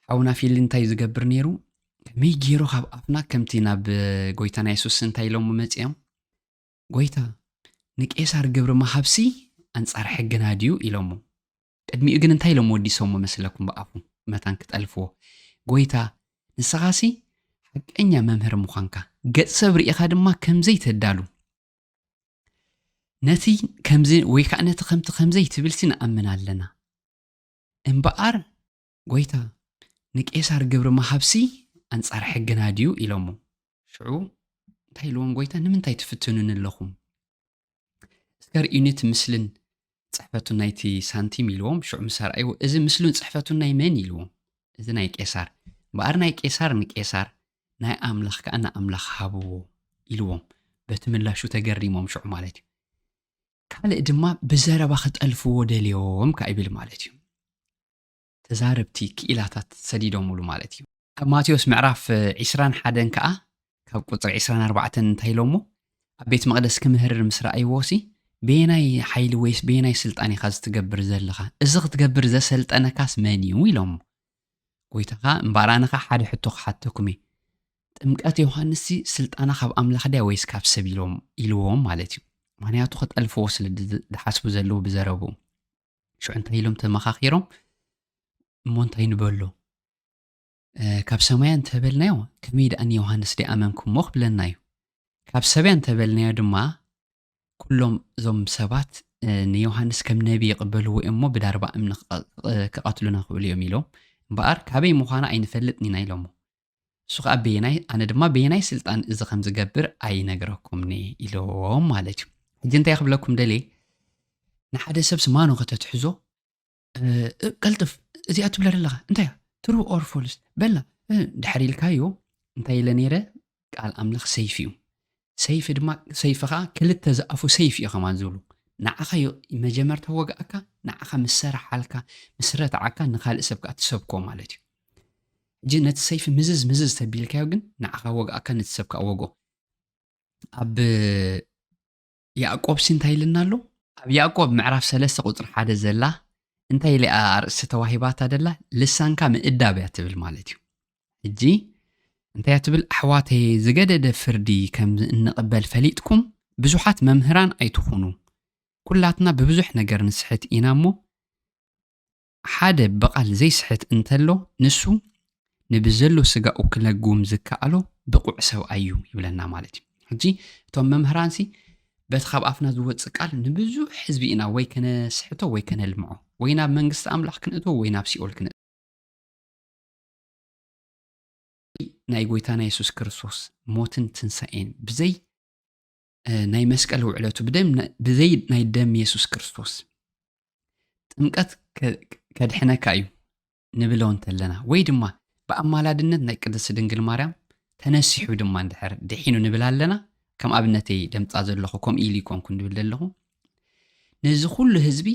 ሓውና ፊሊ እንታይ እዩ ዝገብር ነይሩ? ከመይ ገይሩ ካብ ኣፍና ከምቲ ናብ ጎይታና የሱስ እንታይ ኢሎሞ መጺኦም? "ጎይታ፣ ንቄሳር ግብሪ ምሃብሲ ኣንጻር ሕግና ድዩ?" ኢሎሞ። ቅድሚኡ ግን እንታይ ኢሎም ወዲሶሞ መስለኩም ብኣፉ መታን ክጠልፍዎ? "ጎይታ፣ ንስኻሲ ሓቀኛ መምህር ምዃንካ፣ ገጽ ሰብ ርኢኻ ድማ ከም ዘይተዳሉ፣ ነቲ ከምዚ ወይ ከኣ ነቲ ከምቲ ከም ዘይትብልሲ ንኣምን ኣለና። እምበኣር ጎይታ፣ ንቄሳር ግብሪ ምሃብሲ ኣንጻር ሕግና ድዩ?" ኢሎሞ። ሽዑ እንታይ ኢልዎም ጎይታ? "ንምንታይ ትፍትኑኒ ኣለኹም? እስከ ርእዩኒ እቲ ምስልን ጽሕፈቱን ናይቲ ሳንቲም" ኢልዎም። ሽዑ ምስ ኣርኣይዎ፣ "እዚ ምስሉን ጽሕፈቱን ናይ መን?" ኢልዎም። "እዚ ናይ ቄሳር። እምበኣር ናይ ቄሳር ንቄሳር፣ ናይ ኣምላኽ ከኣ ንኣምላኽ ሃብዎ" ኢልዎም። በቲ ምላሹ ተገሪሞም ሽዑ ማለት እዩ። ካልእ ድማ ብዘረባ ክጠልፍዎ ደልዮም ከኣ ይብል ማለት እዩ። ተዛረብቲ ክኢላታት ሰዲዶምሉ ማለት እዩ። ኣብ ማቴዎስ ምዕራፍ ዒስራን ሓደን ከኣ ካብ ቁጽሪ ዒስራን ኣርባዕተን እንታይ ኢሎሞ? "ኣብ ቤት መቕደስ ክምህር ምስ ረኣይዎሲ፣ በየናይ ሓይሊ ወይስ በየናይ ስልጣን ኢኻ እዚ ትገብር ዘለኻ? እዚ ክትገብር ዘሰልጠነካስ መን እዩ?" ኢሎሞ። ጎይታ ከኣ፣ "እምበኣር ኣነ ከኣ ሓደ ሕቶ ክሓተኩም እየ። ጥምቀት ዮሃንስሲ ስልጣና ካብ ኣምላኽ ድያ ወይስ ካብ ሰብ?" ኢሎም፣ ኢልዎም ማለት እዩ። ምኽንያቱ ከጠልፍዎ ስለ ድ-፣ ድሓስቡ ዘለዉ ብዘረብኡ። ሽዑ እንታይ ኢሎም ተመኻኺሮም? "እሞ እንታይ ንበሎ? እ፣ ካብ ሰማያ እንተበልናዮ፣ ከመይ ደኣ ንዮሃንስ ደይኣመንኩሞ ክብለና እዩ? ካብ ሰብያ እንተበልናዮ ድማ፣ ኩሎም እዞም ሰባት፣ እ፣ ንዮሃንስ ከም ነቢ ይቕበልዎ እዮም እሞ፣ ብዳርባ እምኒ ክቐ-፣ ክቐትሉና ክኽእሉ እዮም" ኢሎም። "እምበኣር ካበይ ምዃኑ ኣይንፈልጥን ኢና" ኢሎሞ። እሱ ኸኣ በየናይ፣ ኣነ ድማ በየናይ ስልጣን እዚ ከም ዝገብር ኣይነግረኩምኒ ኢሎም ማለት እዩ። ሕጂ እንታይ ክብለኩም ደልየ? ንሓደ ሰብሲ ማኖ ከተትሕዞ፣ እ፣ እ፣ ቀልጥፍ፣ እዚኣ ትብላ ዘለኻ እንታይ እያ? ትሩ ኦር ፎልስ? በላ፣ እ፣ ድሕሪ ኢልካዮ፣ እንታይ ኢለ ነይረ? ቃል ኣምላኽ ሰይፊ እዩ። ሰይፊ ድማ፣ ሰይፊ ኸኣ ክልተ ዝኣፉ ሰይፊ እዩ ከማን ዝብሉ። ንዓኻ ዮ-፣ መጀመርታ ወግኣካ፣ ንዓኻ ምስ ሰራሓልካ፣ ምስ ረትዓካ፣ ንኻልእ ሰብ ከኣ ትሰብኮ ማለት እዩ። ሕጂ ነቲ ሰይፊ ምዝዝ፣ ምዝዝ ተቢልካዮ ግን፣ ንዓኻ ወግኣካ፣ ነቲ ሰብ ከኣ ወግኦ። ኣብ ያዕቆብሲ እንታይ ኢልና ኣሎ? ኣብ ያዕቆብ ምዕራፍ ሰለስተ ቁጽሪ ሓደ ዘላ እንታይ ኢላ እያ ኣርእስቲ ተዋሂባታ ደላ? ልሳንካ ምእዳብ እያ ትብል ማለት እዩ። ሕጂ እንታይ እያ ትብል? ኣሕዋተይ፣ ዝገደደ ፍርዲ ከም እንቕበል ፈሊጥኩም ብዙሓት መምህራን ኣይትኹኑ። ኩላትና ብብዙሕ ነገር ንስሕት ኢና እሞ፣ ሓደ ብቓል ዘይስሕት እንተሎ፣ ንሱ ንብዘሎ ስጋኡ ክለጉም ዝከኣሎ ብቑዕ ሰብኣይ እዩ ይብለና ማለት እዩ። ሕጂ እቶም መምህራንሲ በቲ ካብ ኣፍና ዝወጽእ ቃል ንብዙሕ ህዝቢ ኢና ወይ ከነስሕቶ ወይ ከነልምዖ፣ ወይ ናብ መንግስቲ ኣምላኽ ክንእትዎ ወይ ናብ ሲኦል ክንእትዎ። ናይ ጎይታና የሱስ ክርስቶስ ሞትን ትንሳኤን ብዘይ፣ እ፣ ናይ መስቀል ውዕለቱ ብደም ነ-፣ ብዘይ ናይ ደም የሱስ ክርስቶስ ጥምቀት ከ-፣ ከድሕነካ እዩ ንብሎ እንተለና፣ ወይ ድማ ብኣማላድነት ናይ ቅድስቲ ድንግል ማርያም ተነሲሑ ድማ እንድሕር ድሒኑ ንብል ኣለና፣ ከም ኣብነተይ ደምጻ ዘለኹ ከምኡ ኢሉ ይኮንኩ ንብል ዘለኹ። ነዚ ኩሉ ህዝቢ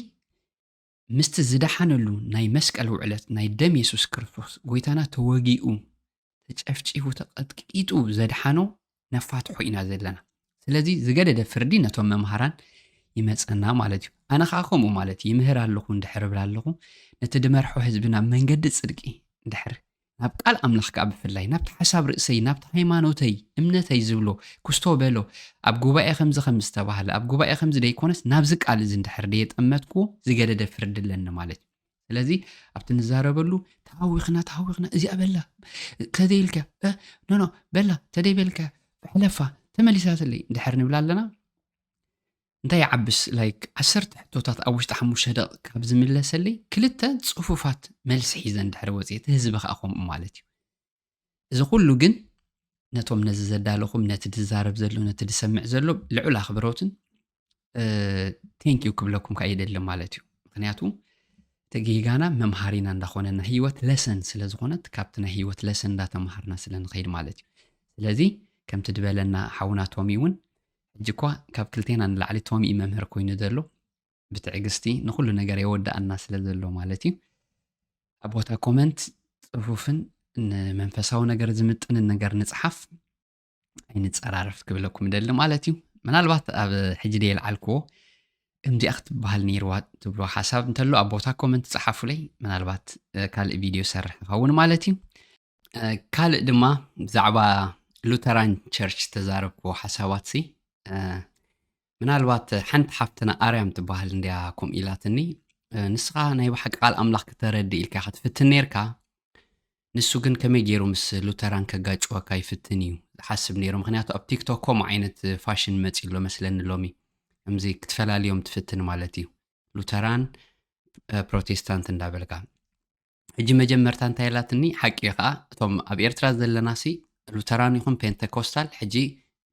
ምስቲ ዝደሓነሉ ናይ መስቀል ውዕለት ናይ ደም የሱስ ክርስቶስ ጎይታና ተወጊኡ፣ ተጨፍጪፉ፣ ተቐጥቂጡ ዘድሓኖ ነፋትሖ ኢና ዘለና። ስለዚ ዝገደደ ፍርዲ ነቶም መምሃራን ይመጸና ማለት እዩ። ኣነ ኸኣ ከምኡ ማለት እዩ። ይምህር ኣለኹ እንድሕር እብል ኣለኹ፣ ነቲ ድመርሖ ህዝቢ ናብ መንገዲ ጽድቂ እንድሕር፣ ናብ ቃል ኣምላኽ ከኣ ብፍላይ፣ ናብቲ ሓሳብ ርእሰይ፣ ናብቲ ሃይማኖተይ፣ እምነተይ ዝብሎ፣ ክስቶ በሎ፣ ኣብ ጉባኤ ከምዚ ከም ዝተባህለ፣ ኣብ ጉባኤ ከምዚ ደይኮነስ፣ ናብዚ ቃል እዚ እንድሕር ደየጠመትክዎ፣ ዝገደደ ፍርዲ ኣለኒ ማለት እዩ። ስለዚ ኣብቲ ንዛረበሉ፣ "ተሃዊኽና፣ ተሃዊኽና፣ እዚኣ በላ፣ ተደይ ኢልካ፣ እ፣ ኖ፣ ኖ፣ በላ፣ ተደይ በልካ፣ ሕለፋ፣ ተመሊሳትለይ" እንድሕር ንብል ኣለና፣ እንታይ ይዓብስ? ላይክ፣ ዓሰርተ ሕቶታት ኣብ ውሽጢ ሓሙሽተ ደቂቕ ካብ ዝምለሰለይ፣ ክልተ ጽፉፋት መልሲ ሒዘ እንድሕር ወጽየ፣ እቲ ህዝቢ ከኣ ከምኡ ማለት እዩ። እዚ ኩሉ ግን ነቶም ነዚ ዘዳለኹም፣ ነቲ ዝዛረብ ዘሎ፣ ነቲ ዝሰምዕ ዘሎ ልዑል ኣኽብሮትን፣ እ፣ ቴንክ ዩ ክብለኩም ከኣ ይደሊ ማለት እዩ። ምኽንያቱ እቲ ጌጋና መምሃሪና እንዳኾነና፣ ህይወት ለሰን ስለ ዝኾነት፣ ካብቲ ናይ ህይወት ለሰን እንዳተምሃርና ስለ ንኸይድ ማለት እዩ። ስለዚ ከምቲ ዝበለና ሓውና ቶሚ እውን፣ ሕጂ እኳ ካብ ክልቴና ንላዕሊ ቶሚ እዩ መምህር ኮይኑ ዘሎ። ብትዕግስቲ ንኹሉ ነገር የወድኣና ስለ ዘሎ ማለት እዩ። ኣብ ቦታ ኮመንት ጽፉፍን ንመንፈሳዊ ነገር ዝምጥንን ነገር ንጽሓፍ፣ ኣይንጸራረፍ ክብለኩም ደሊ ማለት እዩ። ምናልባት ኣብ ሕጂ ደየልዓልክዎ ከምዚኣ ክትበሃል ነይርዋ ትብሎ ሓሳብ እንተሎ ኣብ ቦታ ኮመንት ጸሓፉለይ። ምናልባት ካልእ ቪድዮ ሰርሕ ይኸውን ማለት እዩ። ካልእ ድማ ብዛዕባ ሉተራን ቸርች ዝተዛረብክዎ ሓሳባት ሲ ምናልባት ሓንቲ ሓፍትና ኣርያም ትበሃል እንድያ ከምኡ ኢላትኒ። ንስኻ ናይ ብሓቂ ቃል ኣምላኽ ክተረድእ ኢልካ ክትፍትን ነርካ። ንሱ ግን ከመይ ገይሩ ምስ ሉተራን ከጋጭወካ ይፍትን እዩ ዝሓስብ ነይሩ። ምክንያቱ ኣብ ቲክቶክ ከምኡ ዓይነት ፋሽን መፂ ኣሎ መስለኒ ሎሚ። ከምዚ ክትፈላልዮም ትፍትን ማለት እዩ። ሉተራን ፕሮቴስታንት እንዳበልካ። ሕጂ መጀመርታ እንታይ ኢላትኒ፣ ሓቂ እዩ ከዓ፣ እቶም ኣብ ኤርትራ ዘለና ሲ ሉተራን ይኹን ፔንተኮስታል ሕጂ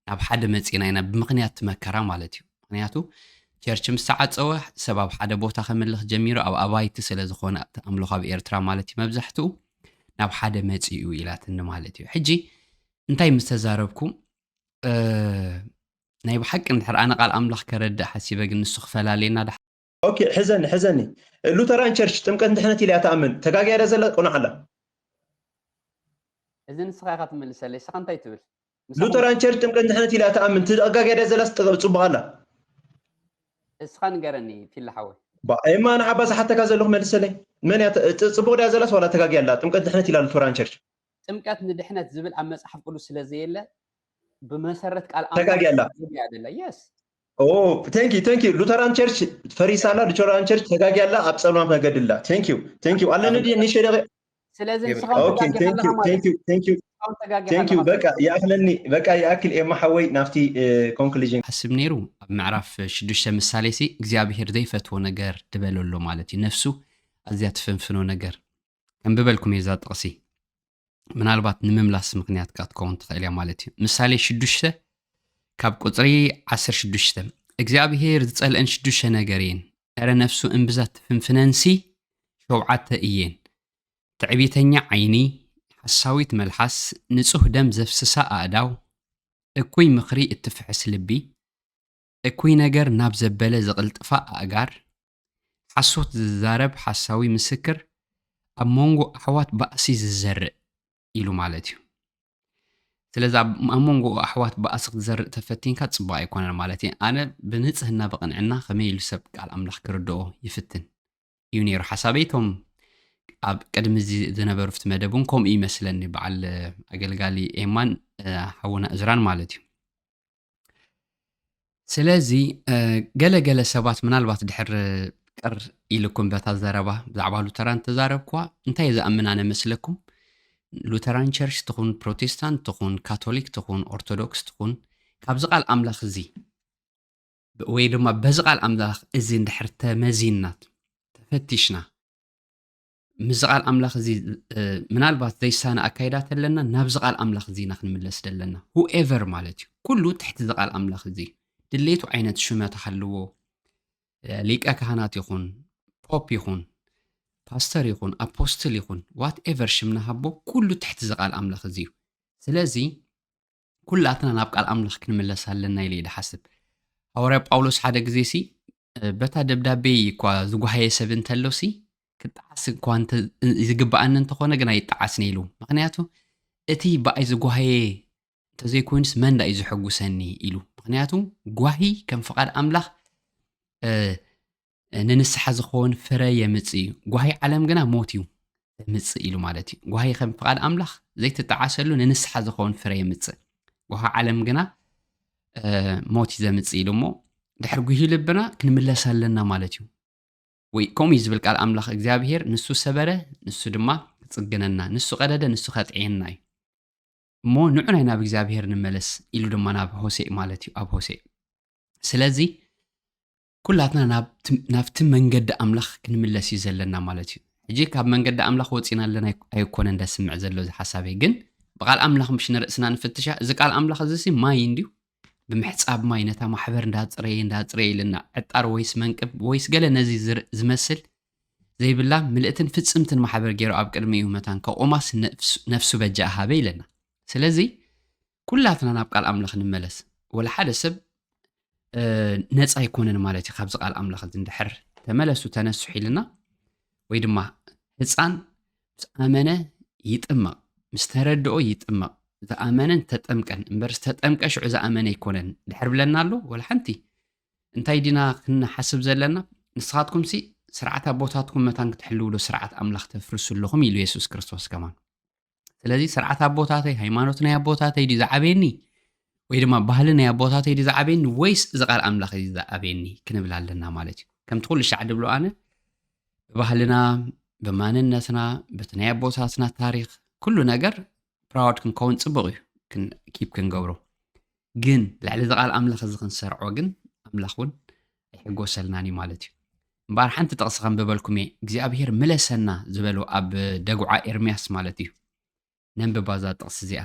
ናብ ሓደ መፂና ኢና፣ ብምክንያት እቲ መከራ ማለት እዩ። ምክንያቱ ቸርች ምስ ተዓፀወ ሰብ ኣብ ሓደ ቦታ ከምልኽ ጀሚሩ፣ ኣብ ኣባይቲ ስለ ዝኾነ እቲ ኣምልኾ ኣብ ኤርትራ ማለት እዩ መብዛሕትኡ ናብ ሓደ መፂኡ ኢላትኒ ማለት እዩ። ሕጂ እንታይ ምስ ተዛረብኩ፣ ናይ ብሓቂ እንድሕር ኣነ ቃል ኣምላኽ ከረድእ ሓሲበ ግን ንሱ ክፈላልየና ዳ ኦኬ፣ ሕዘኒ ሕዘኒ። ሉተራን ቸርች ጥምቀት ድሕነት ኢላ እያ ትኣምን። ተጋግያ ድያ ዘላ? ቅኑዕ ኣላ። እዚ ንስኻ ኢኻ ትመልሰለይ። ንስኻ እንታይ ትብል? ንስኻ ሉተራን ቸርች ጥምቀት ድሕነት ኢላ እያ ትኣምን። ተጋግያ ድያ ዘላስ ጽቡቕ ኣላ? እስኻ ንገረኒ ፊላ ሓወይ። ባኤማ ንዓባ ዝሓተካ ዘለኹ መልሰለይ። መን እያ ተ- ጥ- ጽቡቕ ድያ ዘላስ ዋላ ተጋግያ ኣላ? ጥምቀት ድሕነት ኢላ ሉተራን ቸርች። ጥምቀት ንድሕነት ዝብል ኣብ መጽሓፍ ቅዱስ ስለ ዘየለ ብመሰረት ቃል ተጋግያ ኣላ። ተጋግያ ኣላ። የስ ኦ፣ thank you, thank you. ሉተራን ቸርች ፈሪሳ ኣላ፣ ሉተራን ቸርች ተጋግያ ኣላ፣ ኣብ ጸልማት መገዲ ኣላ። Thank you, thank you. ኣለኒ ድየ ንሸደቂ? ስለዚ የብልካ። ንስኻ እውን Okay, ተጋጊኻ thank you, ኣለኻ ማለት thank you, thank you, እስኻ እውን ተጋጊኻ thank you. ኣለኻ። በቃ ይኣኽለኒ፣ በቃ ይኣክል ኤማ ሓወይ ናብቲ conclusion። ሓስብ ነይሩ ኣብ ምዕራፍ ሽዱሽተ ምሳሌ ሲ እግዚኣብሄር ዘይፈትዎ ነገር ድበሎ ኣሎ ማለት እዩ። ነፍሱ ኣዝያ ትፍንፍኖ ነገር ከም ብበልኩም እየ እዛ ጥቕሲ ምናልባት ንምምላስ ምክንያት ከኣ ትከውን ትኽእል እያ ማለት እዩ። ምሳሌ ሽዱሽተ ካብ ቁጽሪ ዓሰርተ ሽዱሽተ እግዚኣብሄር ዝጸልአን ሽዱሽተ ነገር እየን፣ እረ ነፍሱ እምብዛ ትፍንፍነንሲ ሸውዓተ እየን። ትዕቢተኛ ዓይኒ፣ ሓሳዊት መልሓስ፣ ንጹህ ደም ዘፍስሳ ኣእዳው፣ እኩይ ምኽሪ እትፍሕስ ልቢ፣ እኩይ ነገር ናብ ዘበለ ዝቕልጥፋ ኣእጋር፣ ሓሶት ዝዛረብ ሓሳዊ ምስክር፣ ኣብ መንጎ ኣሕዋት ባእሲ ዝዘርእ ኢሉ ማለት እዩ። ስለዚ ኣብ ኣብ መንጎ ኣሕዋት ባእሲ ክትዘርእ ተፈቲንካ ጽቡቕ ኣይኮነን ማለት እዩ። ኣነ ብንጽህና ብቕንዕና ከመይ ኢሉ ሰብ ቃል ኣምላኽ ክርድኦ ይፍትን እዩ ነይሩ ሓሳበይ። እቶም ኣብ ቅድሚ እዚ ዝነበሩ ፍቲ መደብ እውን ከምኡ ይመስለኒ። በዓል ኣገልጋሊ ኤማን ሓውና እዝራን ማለት እዩ። ስለዚ ገለ ገለ ሰባት ምናልባት ድሕር ቅር ኢልኩም በታ ዘረባ ብዛዕባ ሉተራን ተዛረብኩዋ እንታይ ዝኣምን ኣነ መስለኩም? ሉተራን ቸርች ትኹን ፕሮቴስታንት ትኹን ካቶሊክ ትኹን ኦርቶዶክስ ትኹን ካብዚ ቃል ኣምላኽ እዚ ወይ ድማ በዚ ቃል ኣምላኽ እዚ እንድሕር ተመዚና ተፈቲሽና ምስዚ ቃል ኣምላኽ እዚ ምናልባት ዘይሳነ ኣካይዳ ተለና ናብዚ ቃል ኣምላኽ እዚ ኢና ክንምለስ ዘለና። ሁኤቨር ማለት እዩ ኩሉ ትሕቲ እዚ ቃል ኣምላኽ እዚ ድሌቱ ዓይነት ሽመት ሃልዎ ሊቀ ካህናት ይኹን ፖፕ ይኹን ፓስተር ይኹን ኣፖስትል ይኹን ዋትኤቨር ሽም ንሃቦ ኩሉ ትሕቲ እዚ ቃል ኣምላኽ እዚ እዩ። ስለዚ ኩላትና ናብ ቃል ኣምላኽ ክንምለስ ኣለና ኢለ እየ ድሓስብ። ሃዋርያ ጳውሎስ ሓደ ግዜ ሲ በታ ደብዳቤ እኳ ዝጓሃየ ሰብ እንተሎ ሲ ክጠዓስ እኳ ዝግብኣኒ እንተኾነ ግን ኣይጠዓስን ኢሉ። ምክንያቱ እቲ ብኣይ ዝጓሃየ እንተዘይኮይኑስ መን ዳ እዩ ዝሕጉሰኒ ኢሉ። ምክንያቱ ጓሂ ከም ፍቓድ ኣምላኽ ንንስሓ ዝኸውን ፍረ የምጽእ እዩ። ጓሂ ዓለም ግና ሞት እዩ ዘምጽእ ኢሉ ማለት እዩ። ጓሂ ከም ፍቓድ ኣምላኽ ዘይትጠዓሰሉ ንንስሓ ዝኸውን ፍረ የምጽእ። ጓሂ ዓለም ግና ሞት እዩ ዘምጽእ ኢሉ እሞ ድሕር ጉሂ ልብና ክንምለስ ኣለና ማለት እዩ። ወይ ከምኡ እዩ ዝብል ቃል ኣምላኽ እግዚኣብሄር ንሱ ሰበረ ንሱ ድማ ክጽግነና፣ ንሱ ቀደደ ንሱ ከጥዕየና እዩ። እሞ ንዑ ናይ ናብ እግዚኣብሄር ንመለስ ኢሉ ድማ ናብ ሆሴእ ማለት እዩ ኣብ ሆሴእ ስለዚ ኩላትና ናብቲ መንገዲ ኣምላኽ ክንምለስ እዩ ዘለና ማለት እዩ። ሕጂ ካብ መንገዲ ኣምላኽ ወፂና ኣለና ኣይኮነ እንዳስምዕ ዘሎ እዚ ሓሳበይ ግን ብቃል ኣምላኽ ምሽ ንርእስና ንፍትሻ እዚ ቃል ኣምላኽ እዚ ሲ ማይ እንድዩ ብምሕፃብ ማይ ነታ ማሕበር እንዳፅረየ እንዳፅረየ ኢልና ዕጣር ወይስ መንቅብ ወይስ ገለ ነዚ ዝመስል ዘይብላ ምልእትን ፍጽምትን ማሕበር ገይሩ ኣብ ቅድሚኡ መታን ከቑማስ ነፍሱ በጃ ሃበ ኢለና። ስለዚ ኩላትና ናብ ቃል ኣምላኽ ንመለስ። ወላ ሓደ ሰብ ነፃ ኣይኮነን ማለት እዩ። ካብዚ ቃል ኣምላኽ እዚ እንድሕር ተመለሱ፣ ተነስሑ ኢልና፣ ወይ ድማ ህፃን ምስ ኣመነ ይጥመቕ፣ ምስ ተረድኦ ይጥመቕ። ዝኣመነን ተጠምቀን እምበር፣ ዝተጠምቀ ሽዑ ዝኣመነ ኣይኮነን ድሕር ብለና ኣሎ። ወላ ሓንቲ እንታይ ዲና ክንሓስብ ዘለና? ንስኻትኩም ሲ ስርዓት ኣቦታትኩም መታን ክትሕልው ዶ ስርዓት ኣምላኽ ተፍርሱ ኣለኹም? ኢሉ የሱስ ክርስቶስ ከማን። ስለዚ ስርዓት ኣቦታተይ፣ ሃይማኖት ናይ ኣቦታተይ ድዩ ዝዓበየኒ? ወይ ድማ ባህሊ ናይ ኣቦታተይ ድዩ ዝዓበየኒ? ወይስ እዚ ቃል ኣምላኽ እዩ ዝዓበየኒ? ክንብል ኣለና ማለት እዩ። ከምቲ ኩሉ ሻዕ ድብሎ ኣነ፣ ብባህልና፣ ብማንነትና፣ በቲ ናይ ኣቦታትና ታሪኽ፣ ኩሉ ነገር ፕራውድ ክንከውን ጽቡቕ እዩ፣ ኪፕ ክንገብሮ። ግን ልዕሊ እዚ ቃል ኣምላኽ እዚ ክንሰርዖ ግን ኣምላኽ እውን ኣይሕጎሰልናን እዩ ማለት እዩ። እምበኣር ሓንቲ ጥቕሲ ከንብበልኩም እየ። እግዚኣብሄር ምለሰና ዝበሉ ኣብ ደጉዓ ኤርምያስ ማለት እዩ። ነንብባ እዛ ጥቕሲ እዚኣ።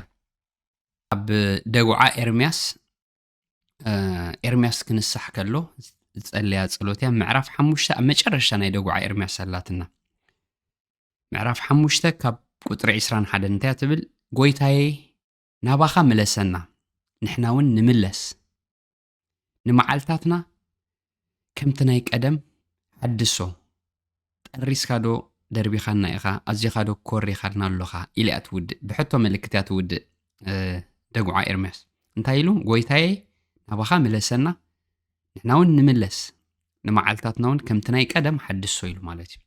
ኣብ ደጉዓ ኤርምያስ፣ ኤርምያስ ክንሳሕ ከሎ ዝጸለያ ጸሎት እያ። ምዕራፍ ሓሙሽተ ኣብ መጨረሻ ናይ ደጉዓ ኤርምያስ ኣላትና። ምዕራፍ ሓሙሽተ ካብ ቁጽሪ ዕስራን ሓደን እንታይ እያ ትብል? ጎይታየ ናባኻ ምለሰና፣ ንሕና እውን ንምለስ። ንመዓልታትና ከምቲ ናይ ቀደም ሓድሶ። ጠሪስካ ዶ ደርቢኻና ኢኻ? ኣዚኻ ዶ ኮሪኻልና ኣሎኻ? ኢላ እያ ትውድእ። ብሕቶ ምልክት እያ ትውድእ፣ እ፣ ደጉዓ ኤርምያስ። እንታይ ኢሉ? ጎይታየ ናባኻ ምለሰና፣ ንሕና እውን ንምለስ። ንመዓልታትና እውን ከምቲ ናይ ቀደም ሓድሶ ኢሉ ማለት እዩ።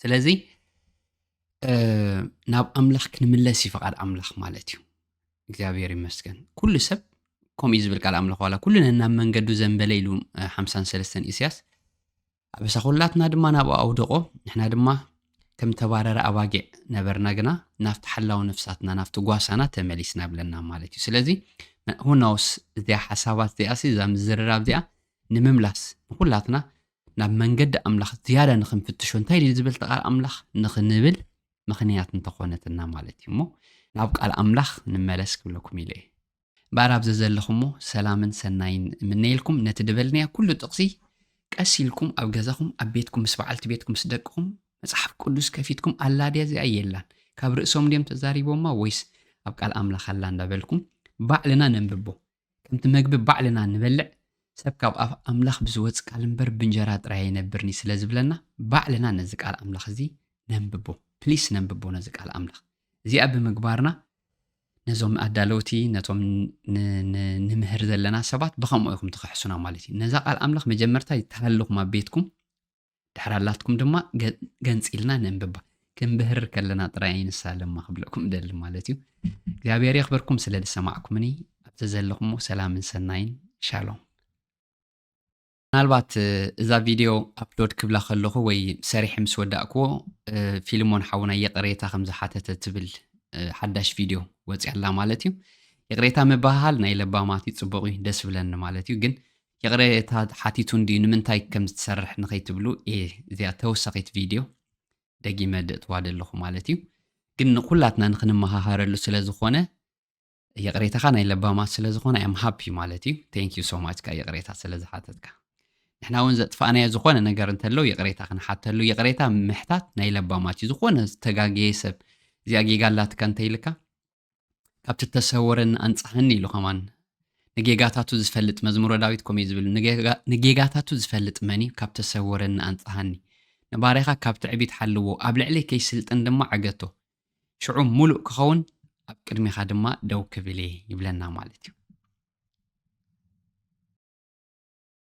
ስለዚ፣ እ፣ ናብ ኣምላኽ ክንምለስ እዩ ፍቓድ ኣምላኽ ማለት እዩ። እግዚኣብሔር ይመስገን። ኩሉ ሰብ ከምኡ እዩ ዝብል ቃል ኣምላኽ፣ ዋላ ኩሉ ነናብ መንገዱ ዘንበለ ኢሉ፣ እ፣ ሓምሳን ሰለስተን ኢሳያስ፣ ኣበሳ ኩላትና ድማ ናብኡ ኣውደቖ፣ ንሕና ድማ ከም ተባረረ ኣባጊዕ ነበርና፣ ግና ናብቲ ሓላው ነፍሳትና፣ ናብቲ ጓሳና ተመሊስና ብለና ማለት እዩ። ስለዚ፣ who knows፣ እዚኣ ሓሳባት እዚኣ ሲ፣ እዛ ምዝርራብ እዚኣ ንምምላስ፣ ንኹላትና ናብ መንገዲ ኣምላኽ ዝያዳ ንኽንፍትሾ፣ እንታይ ድዩ ዝብል እቲ ቃል ኣምላኽ ንኽንብል ምኽንያት እንተኾነትና ማለት እዩ። እሞ ናብ ቃል ኣምላኽ ንመለስ ክብለኩም ኢለ እየ። እምበኣር ኣብ ዘዘለኹሞ ሰላምን ሰናይን እምነየልኩም። ነቲ ድበልናዮ ኩሉ ጥቕሲ ቀስ ኢልኩም ኣብ ገዛኹም፣ ኣብ ቤትኩም፣ ምስ በዓልቲ ቤትኩም፣ ምስ ደቅኹም መጽሓፍ ቅዱስ ከፊትኩም፣ ኣላ ድያ እዚኣ የላን፣ ካብ ርእሶም ድዮም ተዛሪቦማ ወይስ ኣብ ቃል ኣምላኽ ኣላ እንዳበልኩም ባዕልና ነንብቦ። ከምቲ መግቢ ባዕልና ንበልዕ፣ ሰብ ካብ ኣፍ ኣምላኽ ብዝወጽእ ቃል እምበር ብእንጀራ ጥራይ ኣይነብርን እዩ ስለ ዝብለና፣ ባዕልና ነዚ ቃል ኣምላኽ እዚ ነንብቦ። ፕሊስ ነንብቦ ነዚ ቃል ኣምላኽ። እዚኣ ብምግባርና ነዞም ኣዳለውቲ፣ ነቶም ን-፣ ን-፣ ንምህር ዘለና ሰባት ብኸምኡ ኢኹም ትኽሕሱና ማለት እዩ። ነዛ ቃል ኣምላኽ መጀመርታ ይተሃልኹም ኣብ ቤትኩም፣ ድሕር ኣላትኩም ድማ ገ-፣ ገንጺልና ነንብባ። ክንብህር ከለና ጥራይ ንሳ ለማ ክብለኩም እደሊ ማለት እዩ። እግዚኣብሔር የኽብርኩም ስለ ዝሰማዕኩምኒ። ኣብ ዘዘለኹሞ ሰላምን ሰናይን። ሻሎም። ምናልባት፣ እ፣ እዛ ቪድዮ ኣፕሎድ ክብላ ከለኹ ወይ ሰሪሐ ምስ ወዳእክዎ፣ እ፣ ፊልሞን ሓውና ይቕሬታ ከም ዝሓተተ ትብል፣ እ፣ ሓዳሽ ቪድዮ ወፂኣ ኣላ ማለት እዩ። ይቕሬታ ምብሃሃል ናይ ለባማት እዩ፣ ፅቡቕ እዩ፣ ደስ ብለኒ ማለት እዩ። ግን ይቕሬታ ሓቲቱ እንድዩ፣ ንምንታይ ከም ዝትሰርሕ ንኸይትብሉ እየ እዚኣ ተወሳኺት ቪድዮ ደጊመ ደእትዋ ደለኹ ማለት እዩ። ግን ንኩላትና ንክንመሃሃረሉ ስለ ዝኾነ፣ ይቕሬታኻ ናይ ለባማት ስለ ዝኾነ፣ I am happy ማለት እዩ። Thank you so much፣ ካ ይቕሬታ ስለ ዝሓተትካ። ንሕና እውን ዘጥፋእናዮ ዝኾነ ነገር እንተሎ ይቕሬታ ክንሓተሉ። ይቕሬታ ምሕታት ናይ ለባማት እዩ። ዝኾነ ዝተጋገየ ሰብ፣ እዚኣ ጌጋ ኣላትካ እንተኢልካ፣ ካብቲ ተሰወረኒ ኣንጻሃኒ ኢሉ ከማን። ንጌጋታቱ ዝፈልጥ፣ መዝሙረ ዳዊት ከምኡ እዩ ዝብል፣ ንጌጋ-፣ ንጌጋታቱ ዝፈልጥ መን እዩ? ካብ ተሰወረኒ ኣንጻሃኒ። ንባርያኻ ካብ ትዕቢት ሓልዎ፣ ኣብ ልዕለይ ከይስልጥን ድማ ዕገቶ። ሽዑ ምሉእ ክኸውን፣ ኣብ ቅድሜኻ ድማ ደው ክብል እየ ይብለና ማለት እዩ።